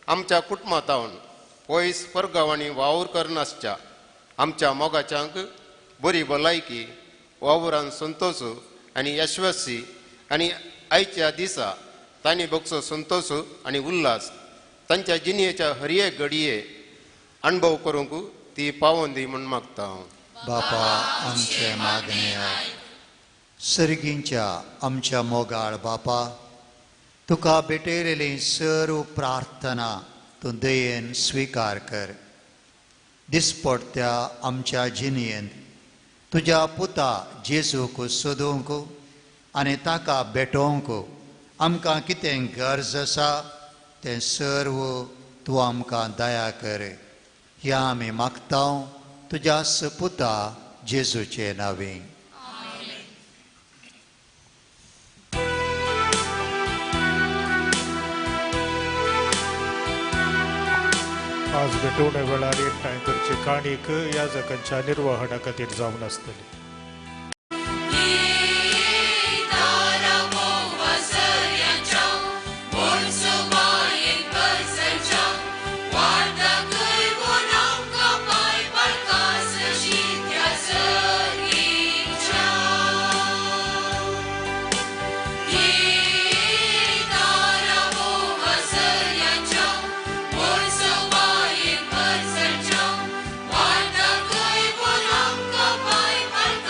आमच्या कुटुंबांतावन पयस परगांवांनी वावर करनासच्या आमच्या मोगाच्यांक बरी भलायकी, वावरान संतोष आनी यशस्वी आनी आयच्या दिसा तांणी भोगचो संतोष आनी उल्हास तांच्या जिणेच्या हर एक घडये अणभव करूंक ती पावोन दी म्हूण मागता. बापा आमचे मागणे आयक. सर्गींच्या आमच्या मोगाळ बापा, तुका भेटयलेली सर्व प्रार्थना तूं दयेन स्विकार कर. दिसपडत्या आमच्या जिणेंत तुज्या पुता जेजूक सोदूंक आनी ताका भेटोवंक आमकां कितें गरज आसा तें सर्व तूं आमकां दया कर. ह्या आमी मागता तुज्या पुता जेजूचे नांवी. आज भेटवणे वेळार एकठांय करची काणीक याजकांच्या निर्वहणा खातीर जावन आसतली. Bye.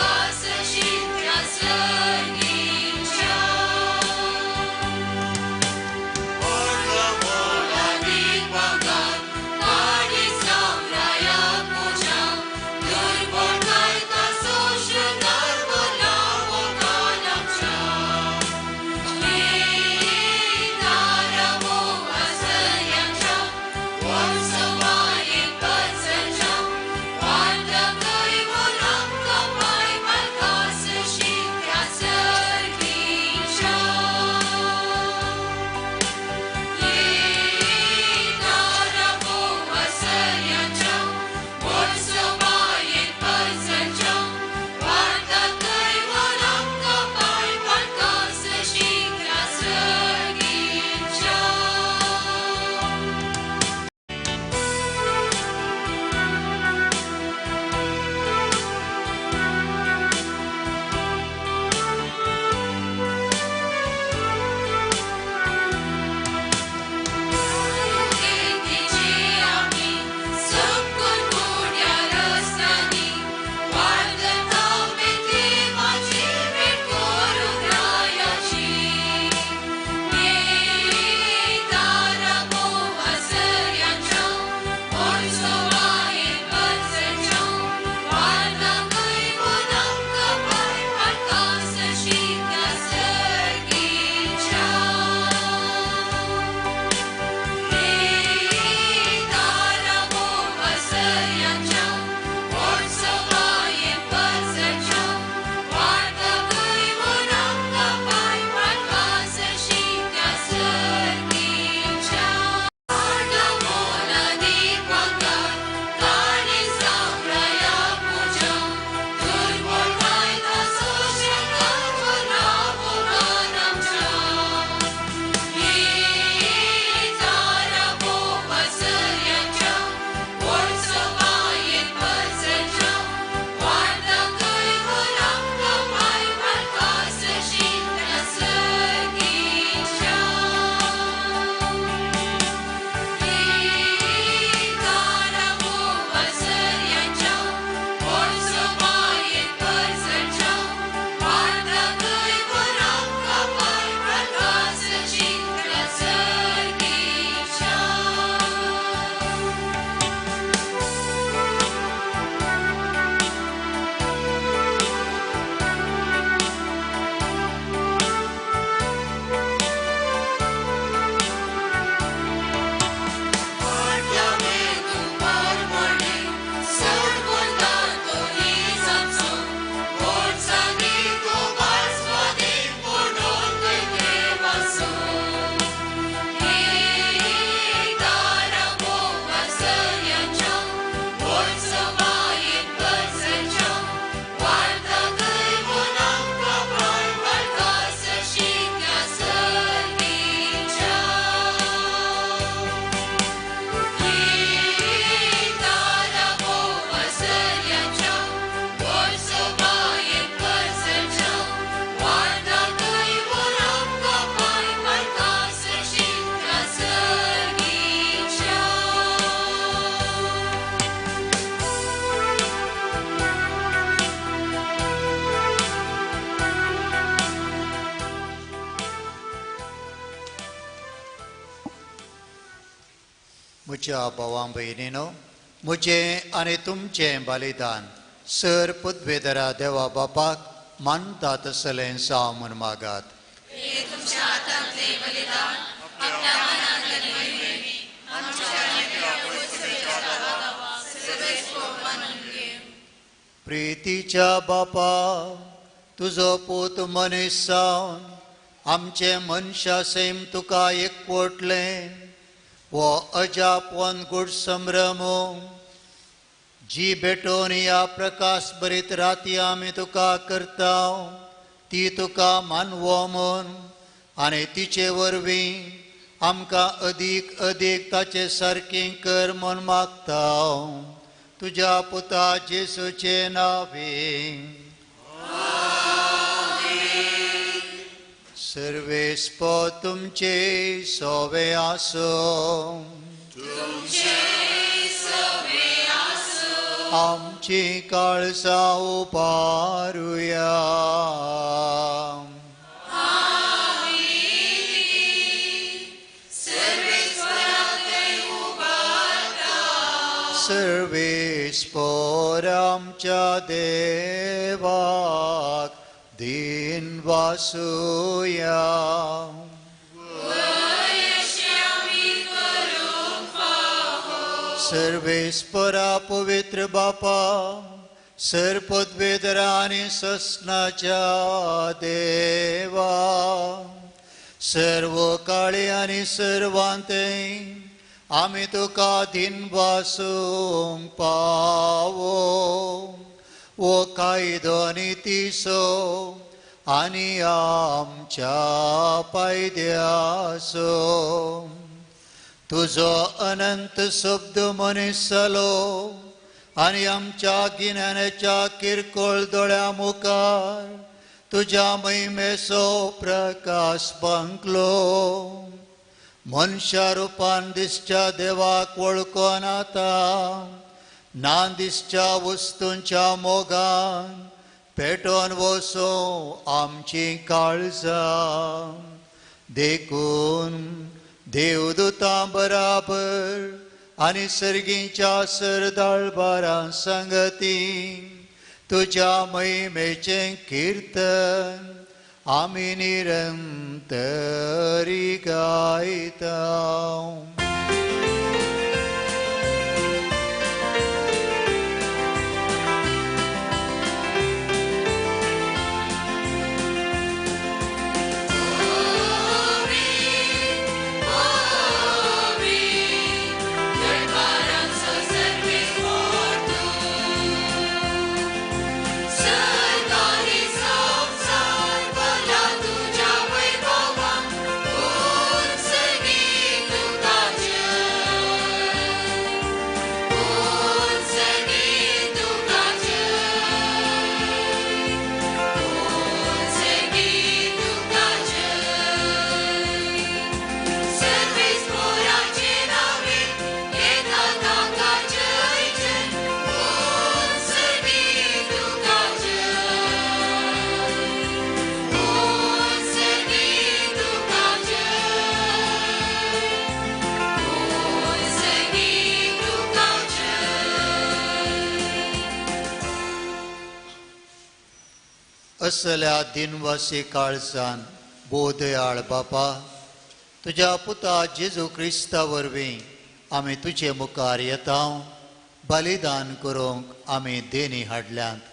म्हज्या भावां भयणीनो, म्हजें आनी तुमचें बलिदान सर पदवेदरा देवा बापाक मानता तसलें जावं म्हूण मागात. प्रितीच्या बापा, तुजो पूत मनीस जावन आमचें मनशा सैम तुका एकवटलें. हो अजाप वनगूड संभ्रम जी भेटोवन ह्या प्रकाश भरीत राती आमी तुका करता ती तुका मानवो म्हूण आनी तिचे वरवीं आमकां अदीक अदीक ताचे सारकें कर म्हूण मागता तुज्या पुता जेसूचे नांवे. सर्वेस्पो तुमचे सोवे आसूं. आमची काळजां उबारुया. सर्वेस्पोर आमच्या देवाक दिन वासुया. सर्वेस्परा पवित्र बापा, सर पदवेदरा आनी ससनाच्या देवा, सर्व काळी आनी सर्वांते आमी तुका दिन वासूंक पावो. वो कायदो नितीचो आनी आमच्या पायद्याचो तुजो अनंत शब्द मनीस जालो आनी आमच्या गिन्यानाच्या किरकोळ दोळ्या मुखार तुज्या महिमेचो प्रकाश बांकलो. मनशा रुपान दिसच्या देवाक वळखून आतां ना दिसच्या वस्तूंच्या मोगान पेटोवन वसों आमची काळजां. देखून देवदूतां बराबर आनी सर्गीच्या सरदाळबारां संगती तुज्या महिमेचें किर्तन आमी निरंतरी गायता. असल्या दिनवासी काळजान बोदयाळ बापा, तुज्या पुता जेजू क्रिस्ता वरवीं आमी तुजे मुखार येता. बलिदान करूंक आमी देणी हाडल्यांत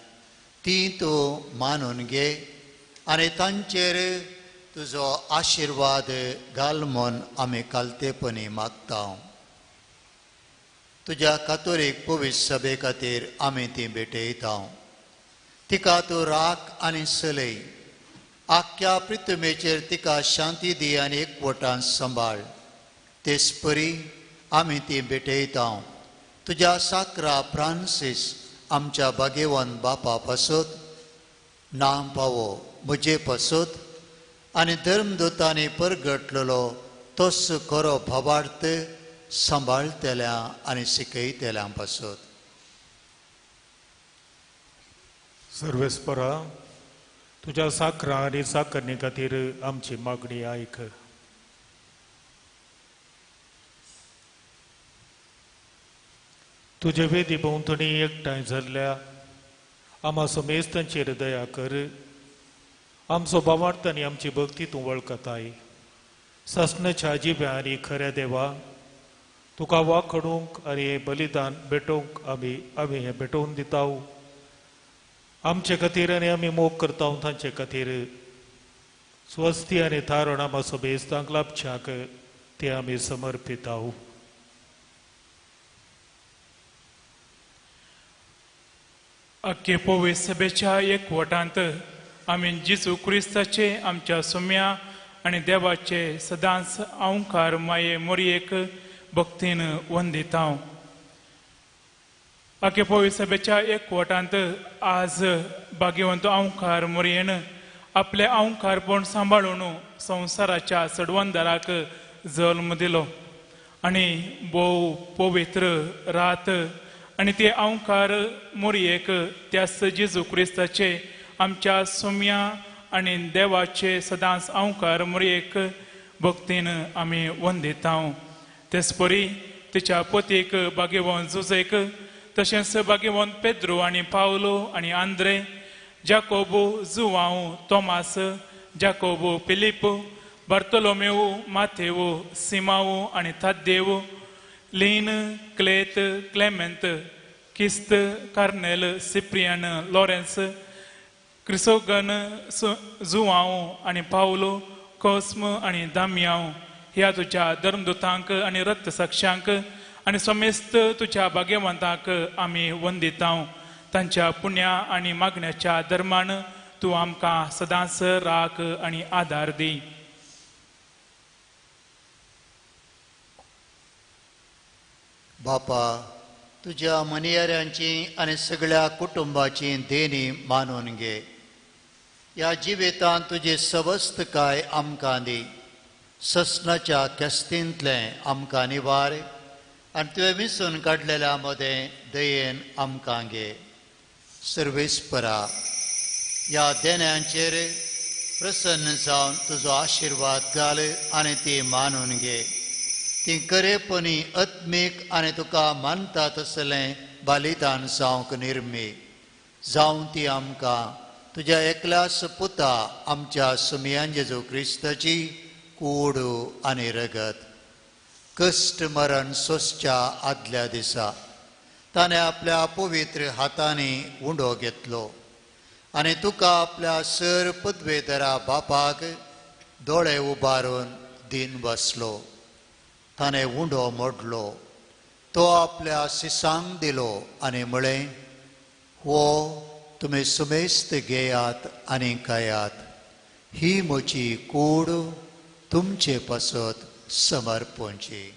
ती तूं मानून घे आनी तांचेर तुजो आशिर्वाद घाल म्हूण आमी कालतेपणी मागता. तुज्या कातोलीक पवित्र सभे खातीर आमी ती भेटयता. तिका तूं राख आनी सलय. आख्ख्या पृथ्वीचेर तिका शांती दी आनी एकवटान सांबाळ. तेचपरी आमी ती भेटयता तुज्या साकरा फ्रांसीस आमच्या भागेवन बापा पासत, नाम पावो म्हजे पासत आनी धर्मदूतांनी परगटलेलो तोच खरो भावार्थ सांबाळटल्या आनी शिकयतल्या पासत. सर्वेस्परा, तुज्या साकरा आनी साकरणी खातीर आमची मागणी आयक. तुजे वेदी भोंवतणी एकठांय जाल्ल्या आमा समेस्तांचेर दया कर. आमचो भावार्थ आनी आमची भक्ती तूं वळखताय. सासणाच्या जिव्या आनी खऱ्या देवा, तुका वाखडूंक आनी हें बलिदान भेटोवंक आमी आमी हें भेटोवन दिता. आमचे खातीर आनी आमी मोग करता तांचे खातीर स्वस्ती आनी थारण आमा समेस्तांक लाभच्याक ते आमी समर्पिता. अख्खे पोवे सभेच्या एकवटांत आमी जेजू क्रिस्ताचे आमच्या सुम्या आनी देवाचे सदांच अंकार माये मोरयेक भक्तीन वंदिता. अख्खे पोवे सभेच्या एकवटांत आज भाग्यवंत अंकार मोरयेन आपले अंकारपण सांबाळून संवसाराच्या चडवंदराक जल्म दिलो आनी भोव पवित्र रात आनी ते अंकार मोरयेक त्याच जेजू क्रिस्ताचे आमच्या सुम्या आनी देवाचे सदांच अंकार मोरयेक भक्तीन आमी वंदिता. तेचपरी तिच्या पतीक भाग्यवंत जुजेक, तशेंच भाग्यवंत पेद्रू आनी पावलो आनी आंद्रे, जाकोबू, जुवांव, तोमास, जाकोबू, फिलीप, बार्तोलोमेव, माथेव, सिमाव आनी थाद्देव, लीन, क्लेत, क्लेमेंत, किस्त, कार्नेल, सिप्रियन, लॉरेन्स, क्रिसोगन, जुवांव आनी पावलो, कोस्म आनी दामियांव ह्या तुज्या धर्मदूतांक आनी रक्तसाक्षांक आनी समेस्त तुज्या भाग्यवंतांक आमी वंदिता. तांच्या पुण्या आनी मागण्याच्या धर्मान तूं आमकां सदांच राख आनी आदार दी. बापा, तुज्या मनियाऱ्यांची आनी सगळ्या कुटुंबाची देणी मानून घे. ह्या जिवितांत तुजी सवस्तकाय आमकां दी. ससनाच्या केस्तींतलें आमकां निवार आनी तुवें विसून काडलेल्या मदें दयेन आमकां घे. सर्वेस्परा, ह्या देण्यांचेर प्रसन्न जावन तुजो आशिर्वाद घाल आनी ती मानून घे. ती खरेपणी आत्मीक आनी तुका मानता तसलें बलिदान जावंक निर्मी जावं. ती आमकां तुज्या एकल्याच पुता आमच्या सुमयान जेजू क्रिस्ताची कूड आनी रगत कश्ट मरण सोंसच्या आदल्या दिसा ताणें आपल्या पवित्र हातांनी उंडो घेतलो आनी तुका आपल्या सर पदवेधरा बापाक दोळे उबारून दिन बसलो. ताणें उंडो मोडलो, तो आपल्या सिसांक दिलो आनी म्हळें, हो तुमी सुमेस्त घेयात आनी खायात, ही म्हजी कूड तुमचे पासत समर्पणची.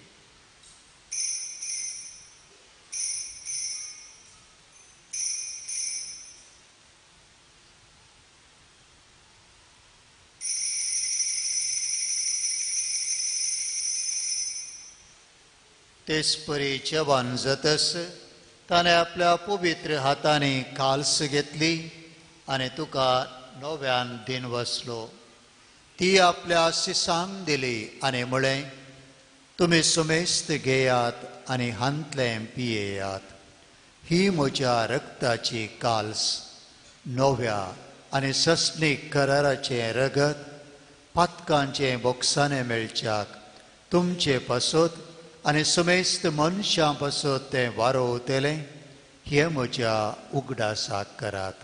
तेचपरी जेवण जातस ताणें आपल्या पवित्र हातांनी काल्स घेतली आनी तुका नव्यान दिन वसलो. ती आपल्या सिसांक दिली आनी म्हळें, तुमी सुमेस्त घेयात आनी हांतलें पियेयात, ही म्हज्या रक्ताची काल्स, नव्या आनी सस्नीक कराराचें रगत पातकांचें बोक्साणें मेळच्याक तुमचे पासत आनी सुमेस्त मनशां पासत तें वारोवतलें. हें म्हज्या उगडासाक करात.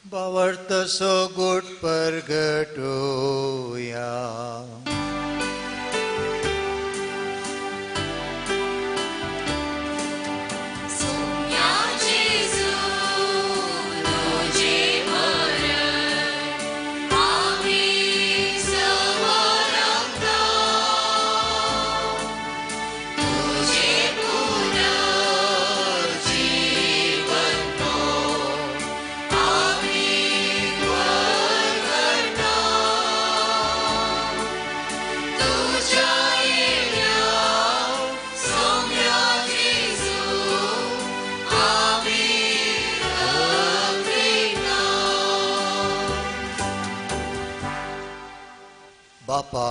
भावार्थाचो गोट परगटोया. बापा,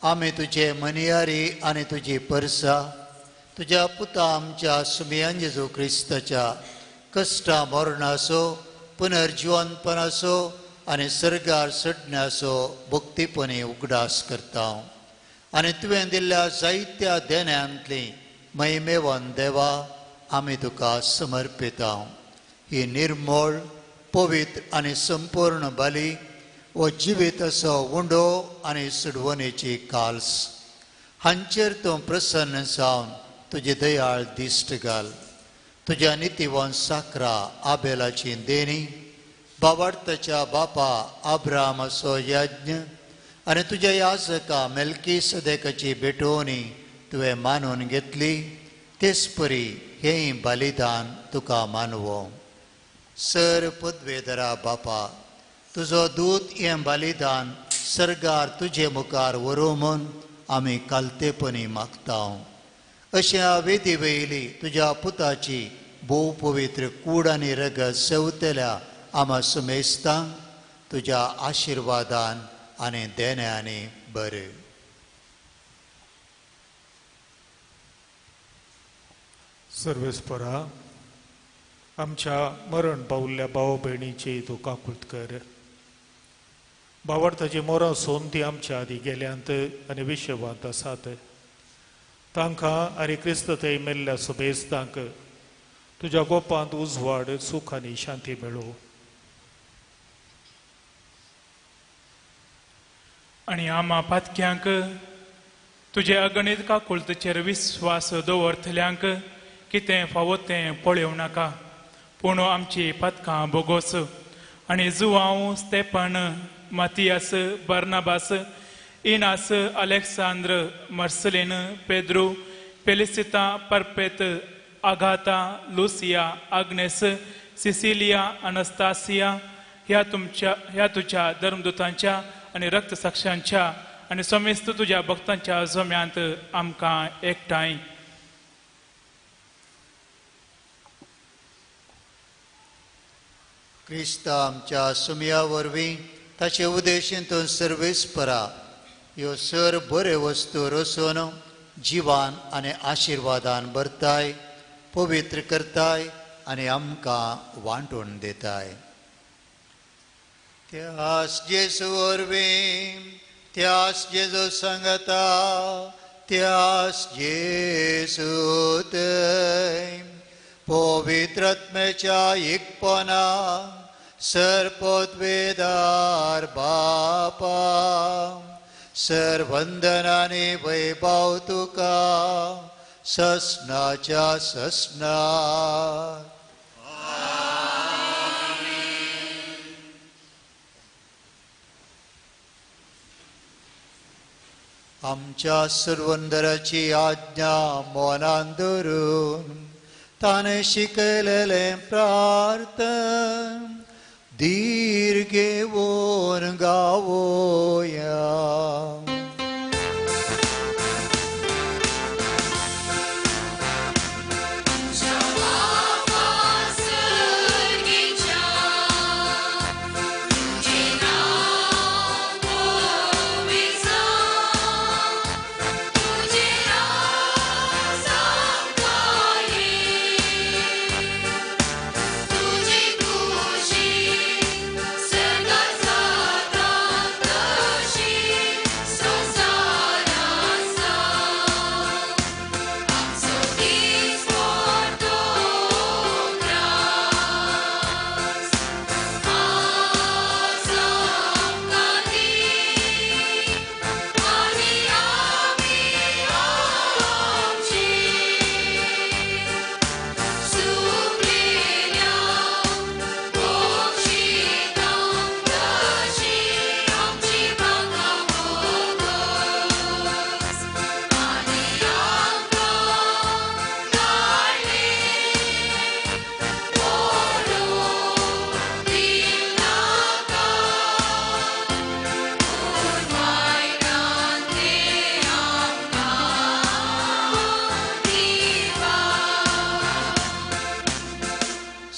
आमी तुजे मनियारी आनी तुजी परसा तुज्या पुता आमच्या सुमयान जेजू क्रिस्ताच्या कश्टा मरणाचो पुनर्जिवनपणाचो आनी सर्गार सडण्याचो भक्तीपणी उगडास करता आनी तुवें दिल्ल्या जायत्या देण्यांतली महिमेवन देवा आमी तुका समर्पिता. ही निर्मळ पवित्र आनी संपूर्ण बली वो जिवीताचो उंडो आनी सुडवणेची काल्स हांचेर तूं प्रसन्न जावन तुजी दयाळ दिश्ट घाल. तुज्या नितीवन साकरा आबेलाची देणी, बावार्थाच्या बापा आब्रामाचो यज्ञ आनी तुज्या याजका मेल्की सदेकाची भेटवणी तुवें मानून घेतली, तेच परी हेंय बलिदान तुका मानवो. सर पदवेधरा बापा, तुजो दूत हें बलिदान सर्गार तुजे मुखार व्हरूं म्हूण आमी कालतेपणी मागता. अशें वेदी वयली तुज्या पुताची भोव पवित्र कूड आनी रगत सेवतल्या आमा सुमेस्तांक तुज्या आशिर्वादान आनी देण्यांनी बरें. सर्वेस्परा, आमच्या मरण पावल्ल्या भाव भयणीची तूं काकूत कर. भावार्थाची मोरां सोन ती आमच्या आदी गेल्यांत आनी विशवांत आसात. तांकां आनी क्रिस्त थंय मेल्ल्या सुबेस्तांक तुज्या गोपांत उजवाड, सूख आनी शांती मेळूं. आनी आमा पातक्यांक तुजे अगणीत काकुळतेचेर विस्वास दवरतल्यांक कितें फावो तें पळोवं नाका, पूण आमची पातकां बोगोस. आनी Joao, Stephen, Mathias, Barnabas, Inas, Alexandre, Marcelin, Pedro, Felicita, Perpet, Agatha, Lucia, Agnes, Cecilia, Anastasia ह्या तुमच्या ह्या तुज्या धर्मदूतांच्या आनी रक्तसाक्षांच्या आनी समेस्त तुज्या भक्तांच्या जम्यांत आमकां एकठांय. क्रिस्त आमच्या सुमया वरवीं ताचे उदेशींतून सर्वेस्परा ह्यो सर बऱ्यो वस्तू रचून जिवान आनी आशिर्वादान भरताय, पवित्र करताय आनी आमकां वांटून दिताय. त्यास जेजू वरवीं, त्यास जेजू सांगता, त्यास जेजू थंय पवित्रत्मेच्या एकपणा सर्पोद्वेदार बापा सर्वंदनाने वैभव तुका ससनाच्या ससना. आमच्या सर्वंदराची आज्ञा मनान धरून ताणें शिकयलेलें प्रार्थन धीर घेवन गावोया.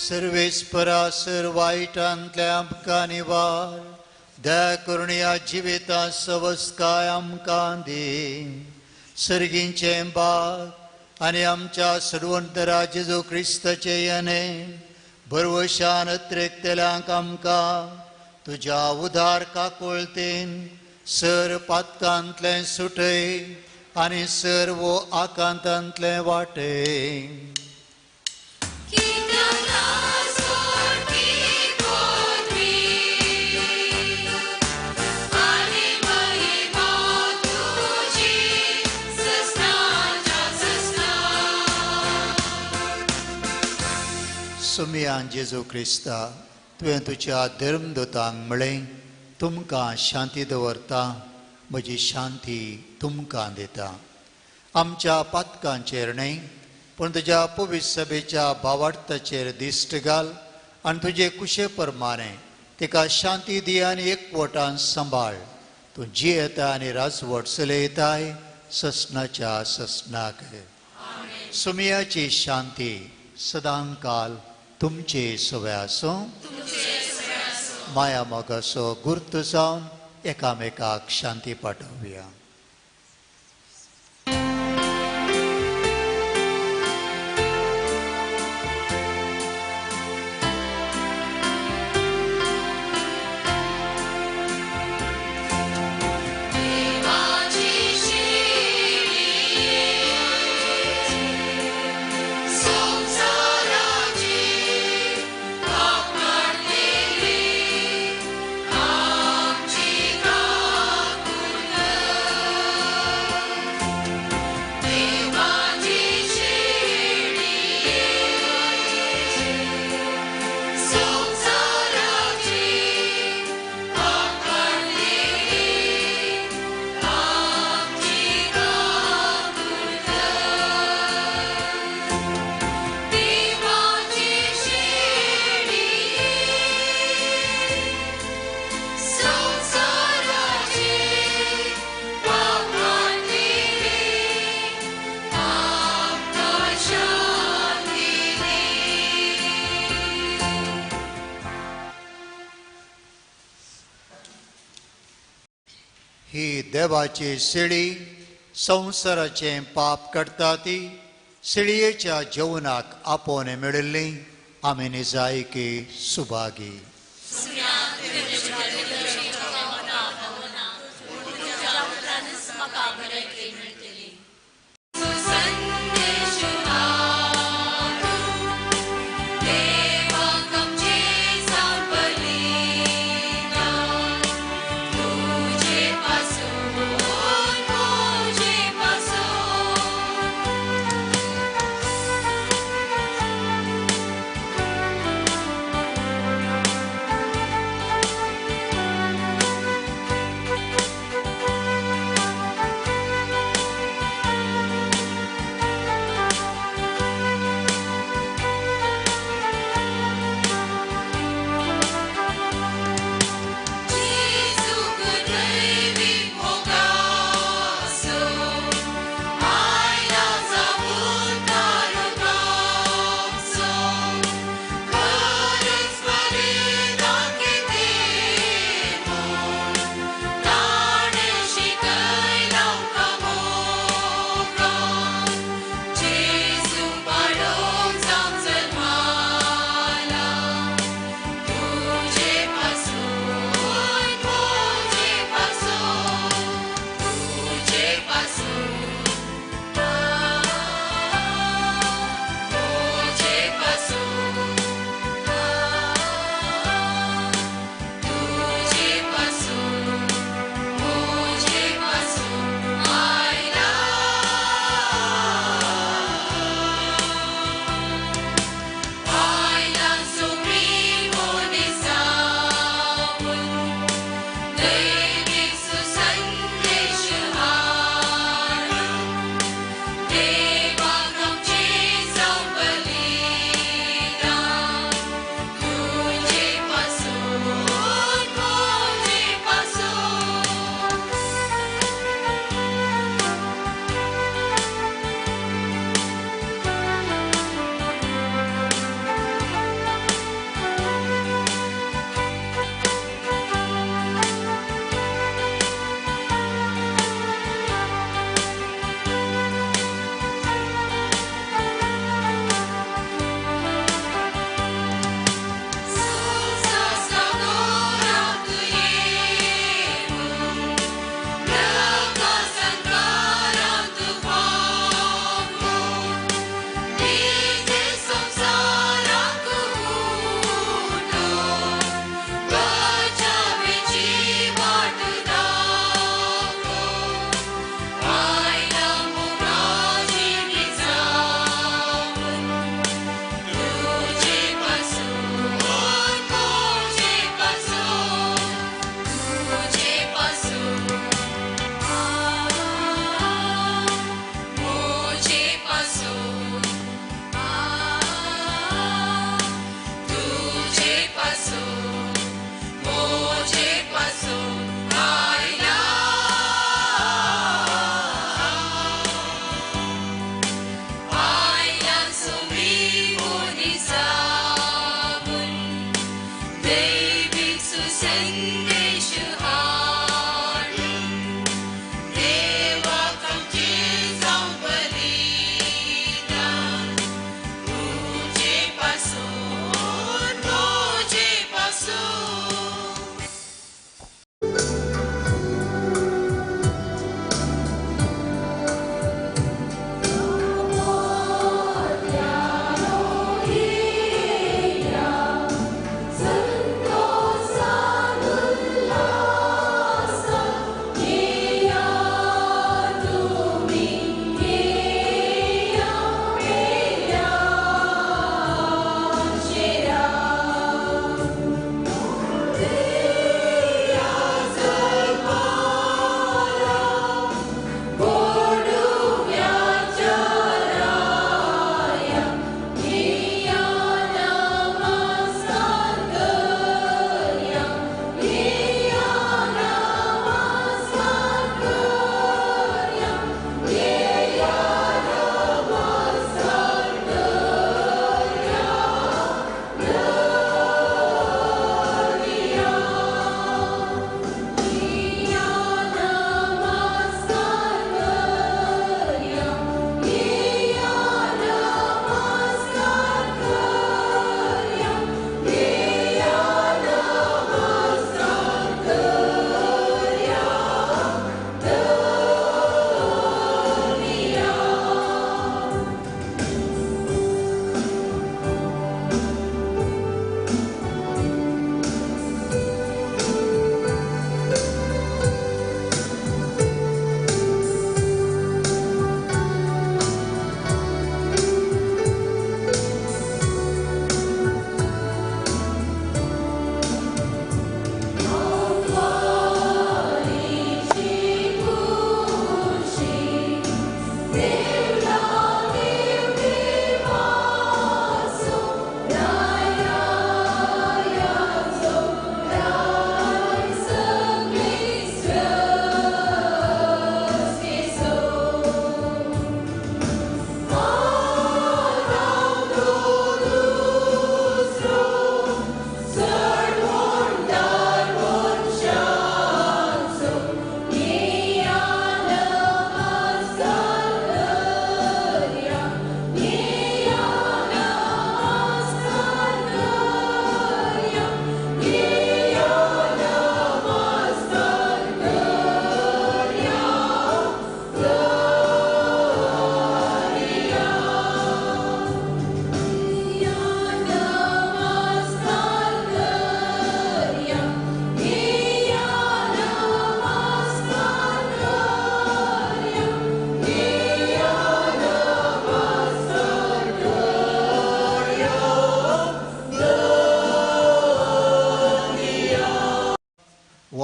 सर्वेस्परा सर वायटांतल्या आमकां निवार, दया करून ह्या जिवितांत सवस्काय आमकां दी. सर्गींचें बाग आनी आमच्या सर्वंतरा जेजू क्रिस्ताचे येणे भरवशान अत्रेकतल्यांक आमकां तुज्या उदार काकुळतेन सर पातकांतलें सुटय आनी सर्व आकांतांतलें वाटय. सुमियान जेजू क्रिस्ता, तुवें तुज्या धर्मदूतांक म्हळें, तुमकां शांती दवरता, म्हजी शांती तुमकां दिता. आमच्या पातकांचेर न्हय पूण तुज्या पवित्र सभेच्या भावार्थाचेर दिश्ट घाल आनी तुजे कुशे प्रमाणे तिका शांती दी आनी एकवटान सांबाळ. तूं जियेता आनी राजवट चलयताय ससनाच्या ससनाक. सुमियाची शांती सदांकाल तुमचे सवे आसूं. माया मोगाचो गुर्त जावन एकामेकाक शांती पाठोवया. ही देवाची शिळी संवसाराचें पाप काडटा ती शिळयेच्या जेवणाक आपोवन मेळिल्ली आमी निजायकी सुभागी.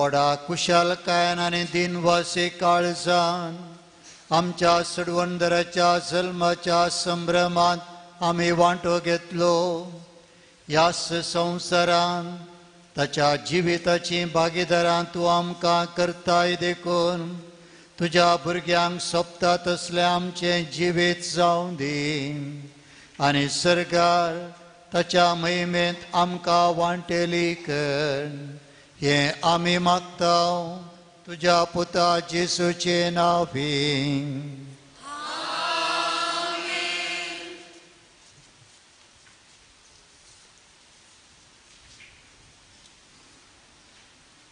व्हडा कुशालकायेन आनी दिनवासी काळजान आमच्या सडवंदराच्या जल्माच्या संभ्रमांत आमी वांटो घेतलो. ह्या संवसारान ताच्या जिविताची भागीदारां तूं आमकां करताय देखून तुज्या भुरग्यांक सोबता तसलें आमचें जिवीत जावं दी आनी सरकार ताच्या महिमेंत आमकां वांटेली कर. हें आमी मागता तुज्या पुता जेसूचे नांवी.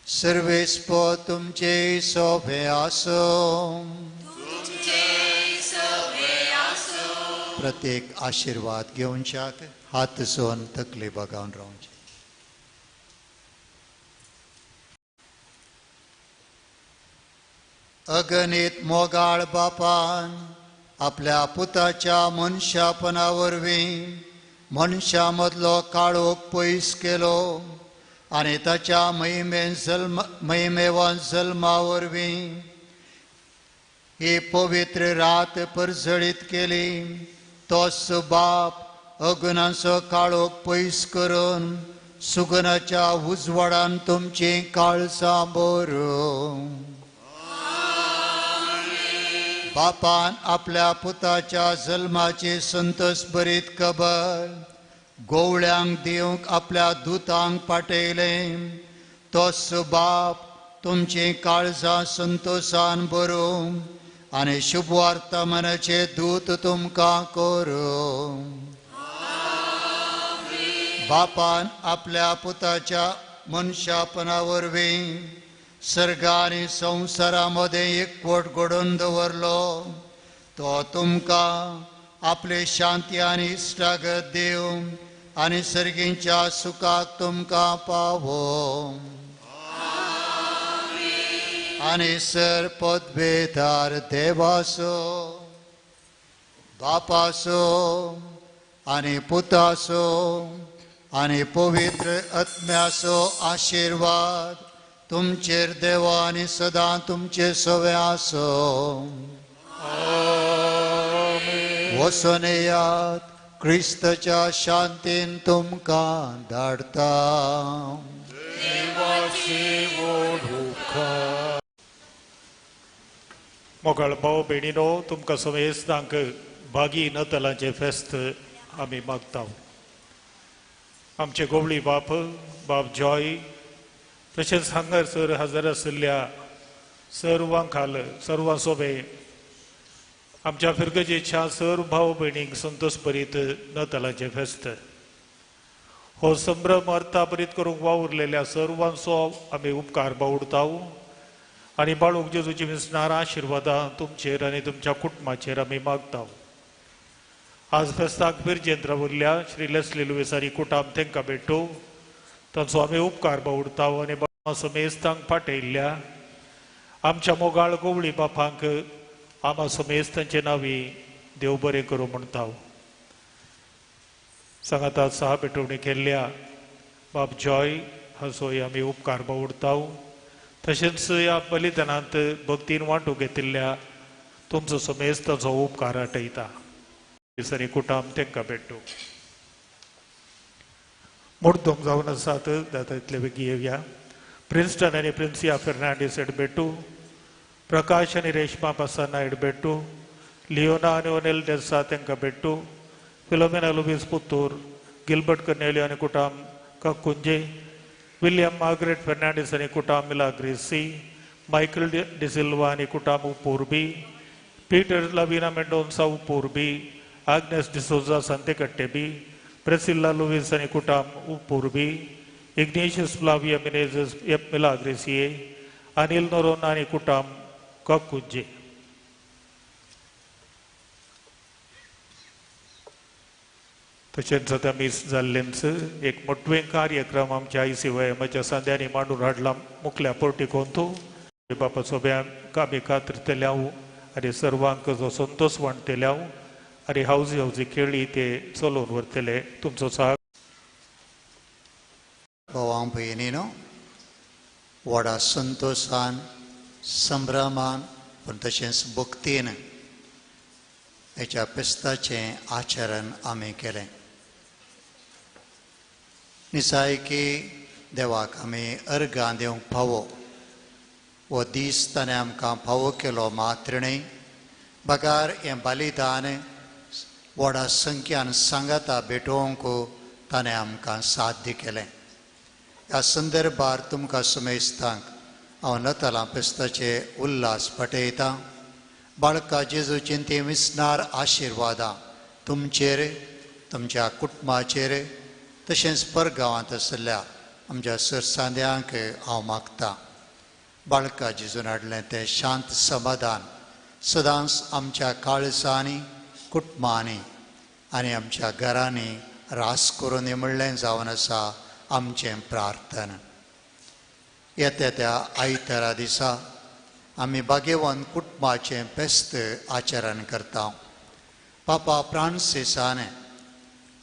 सर्वेस्पो तुमचे सोभे आसो. प्रत्येक आशीर्वाद घेवच्याक हात जोन तकली बगावन रावचे. अगणित मोगाळ बापान आपल्या पुताच्या मनशापणा वरवीं मनशा मदलो काळोख पयस केलो आनी ताच्या महिमेवान जल्मा वरवीं ही पवित्र रात परजळीत केली. तोच बाप अगुणांचो काळोख पयस करून सुगुणाच्या उजवाडान तुमचीं काळजां भरूं. बापान आपल्या पुताच्या जल्माची संतोष भरीत खबर गोवळ्यांक दिवंक आपल्या दुतांक पाठयलें. तोच बाप तुमचीं काळजां संतोषान भरूं आनी शुभवार्तमानाचे दूत तुमकां करूं. बापान आपल्या पुताच्या मनशापणा वरवीं सर्ग आनी संवसारा मदें एकवट घडोवन दवरलो. तो तुमकां आपली शांती आनी इश्टागत दिवं आनी सर्गींच्या सुखाक तुमकां पावोवं. आनी सर पदवेदार देवाचो बापाचो आनी पुताचो आनी पवित्र आत्म्याचो आशिर्वाद तुमचेर देवा आनी सदां तुमचे सवे आसो. वचून येयात, क्रिस्ताच्या शांतीन तुमकां धाडटा. मोगाळ भाव भयणीनो, तुमकां समेस्तांक भागी नतलांचें फेस्त आमी मागता. आमचे गोवळी बाप बाब जॉय तशेंच हांगासर हजर आशिल्ल्या सर्वां खाल सर्वां सोबे आमच्या फिरगजेच्या सर्व भाव भयणींक संतोष भरीत नतलाचें फेस्त हो संभ्रम अर्थाभरीत करूंक वावुरलेल्या सर्वांचो आमी उपकार बावडता आनी बाळूक जेजूची विसणार आशिर्वादां तुमचेर आनी तुमच्या कुटुंबाचेर आमी मागता. आज फेस्ताक फिरजेंत रावल्ल्या श्री लेस्ली लुईस आनी कुटाम तांकां भेटू तांचो आमी उपकार बावडता आनी समेस्तांक पाठयल्ल्या आमच्या मोगाळ गोवळी बापांक आमा समेस्तांचे नांवी देव बरें करूं म्हणटा. सांगाता सहा भेटवणी केल्ल्या बाब जॉय हाचोय आमी उपकार बावडता. तशेंच ह्या बलिदानांत भक्तीन वांटूंक घेतिल्ल्या तुमचो समेस्तांचो उपकार आटयता. दिसांनी कुटाम तांकां भेटू मुर्दम जावन आसात जाता इतले बेगी येवया. प्रिन्स्टन आनी प्रिन्सिया फेर्नांडीस एडबेटू, प्रकाश आनी रेश्मा पासाना एडबेटू, लियोना आनी ओनेल डेसा तांकां भेटू, फिलोमेना लुवीस पुत्तूर, गिलबर्ट कर्नेलियो आनी कुटाम काकुंजे, विलियम मार्गरेट फेर्नांडीस आनी कुटाम मिलाग्रेसी, मायकल डिसिल्वा आनी कुटाम उपूर्बी, पीटर लवीना मेंडोन्सा उपूर्बी, आग्नेस डिसोजा सांतेकट्टेबी, प्रेसिल्ला लुवीस आनी कुटाम उपूर्बी, Ignatius Flavia मिनेझस F मिलाग्रेसिये, Anil Noronha आनी कुटाम काकुंजे. तशेंच आतां मीस जाल्लेंच एक मोटवें कार्यक्रम आमच्या I C वाय एमाच्या सांद्यांनी मांडून हाडला मुखल्या पोर्टिकोंतू. बापा सोब्यांक आमी खातरतले हांव आनी सर्वांक जो संतोष वांटतले हांव आनी हावजी हावजी खेळी ते चलोवन व्हरतले. तुमचो सह भावां भयणीनो, व्हडा संतोशान, संभ्रमान पूण तशेंच भक्तीन हेच्या फेस्ताचें आचरण आमी केलें. निसायकी देवाक आमी अर्गां दिवंक फावो हो दीस ताणें आमकां फावो केलो मात्र न्हय, बगार हें बलिदान व्हडा संख्यान सांगाता भेटोवंक ताणें आमकां साध्य केलें. ह्या संदर्भार तुमकां समेस्तांक हांव नतालां फेस्ताचे उल्हास पटयतां. बाळका जेजूची ती विसनार आशिर्वादां तुमचेर, तुमच्या कुटुंबाचेर तशेंच परगांवांत आशिल्ल्या आमच्या सरसांद्यांक हांव मागतां. बाळका जेजून हाडलें तें शांत समाधान सदांच आमच्या काळजांनी, कुटुंबांनी आनी आमच्या घरांनी रास करून म्हणलें जावन आसा आमचें प्रार्थना. येत्या त्या आयतारा दिसा आमी भाग्यवंत कुटुंबाचें फेस्त आचरण करता. पापा फ्रांसिसान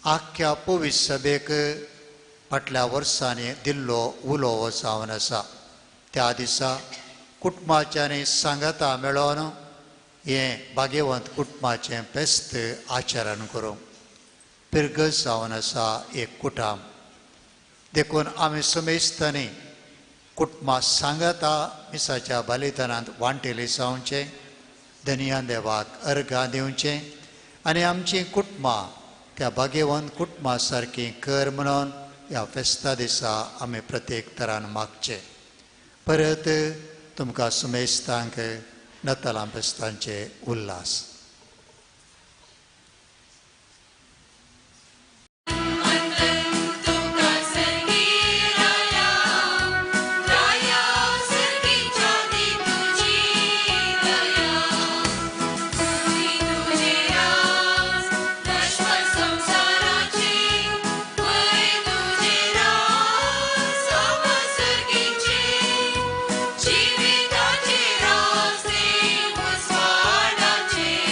आख्ख्या पवित्र सभेक फाटल्या वर्सांनी दिल्लो उलो जावन आसा. त्या दिसा कुटुंबाच्यांनी सांगाता मेळोवन हें भाग्यवंत कुटुंबाचें फेस्त आचरण करूं पिरगज जावन आसा एक कुटाम. देखून आमी समेस्तांनी कुटुंबा सांगाता मिसाच्या बलिदानांत वांटेली जावचें, धनया देवाक अर्गां दिवचें आनी आमचीं कुटुंबां त्या भाग्यवंत कुटुंबा सारकीं कर म्हणून ह्या फेस्ता दिसा आमी प्रत्येक तरान मागचें. परत तुमकां सुमेस्तांक नतालां फेस्तांचे उल्हास. जिविताचे रास्ते उजवाडाचे.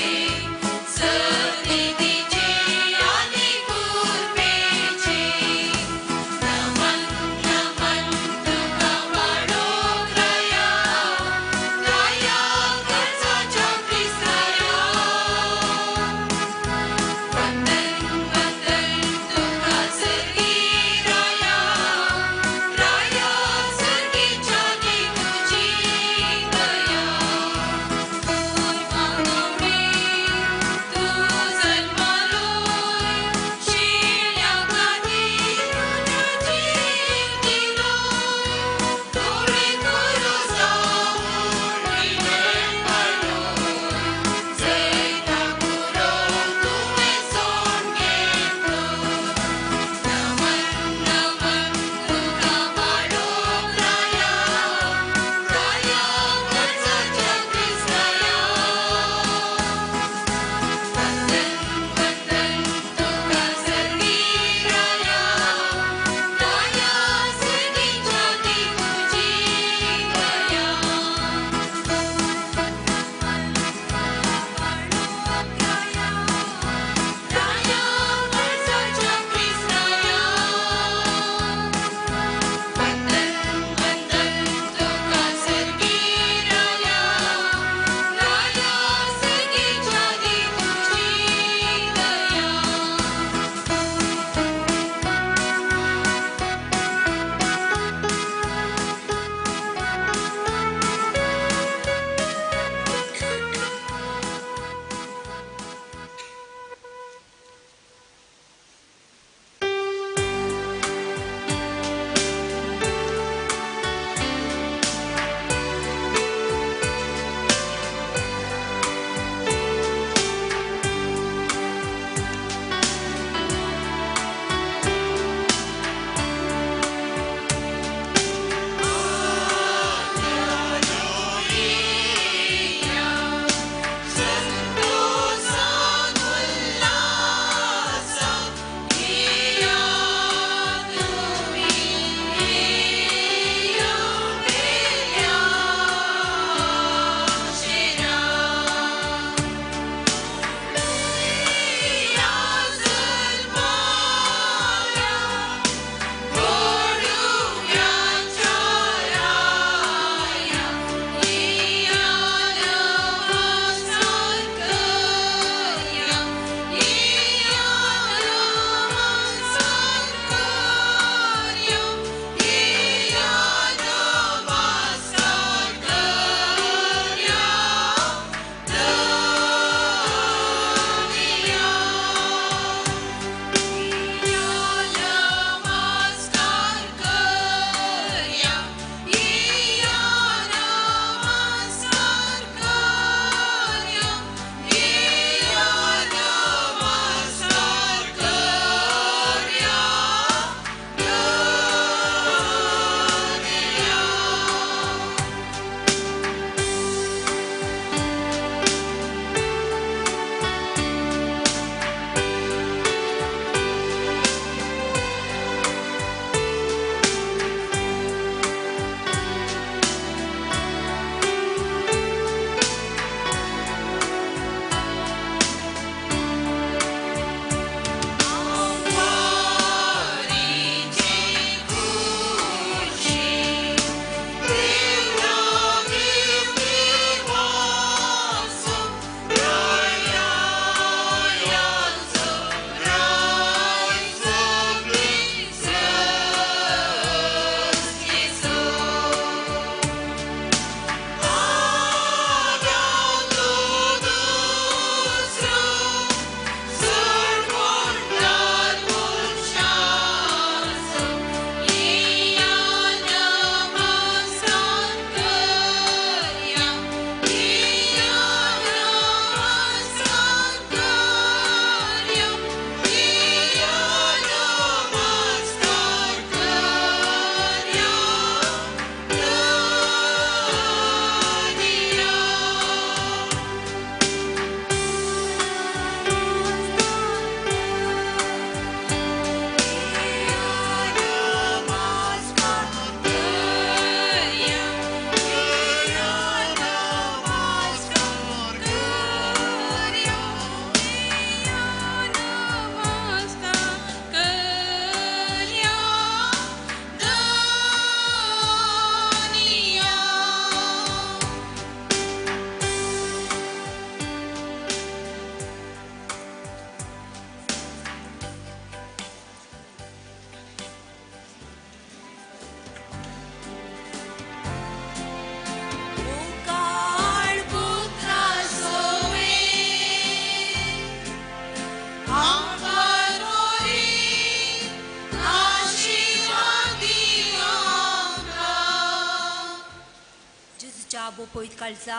बोपयत काळजा,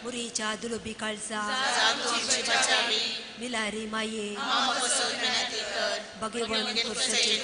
मुरीच्या दुलोबी काळजा, मिलारी माये, भगवान पुरुषाचे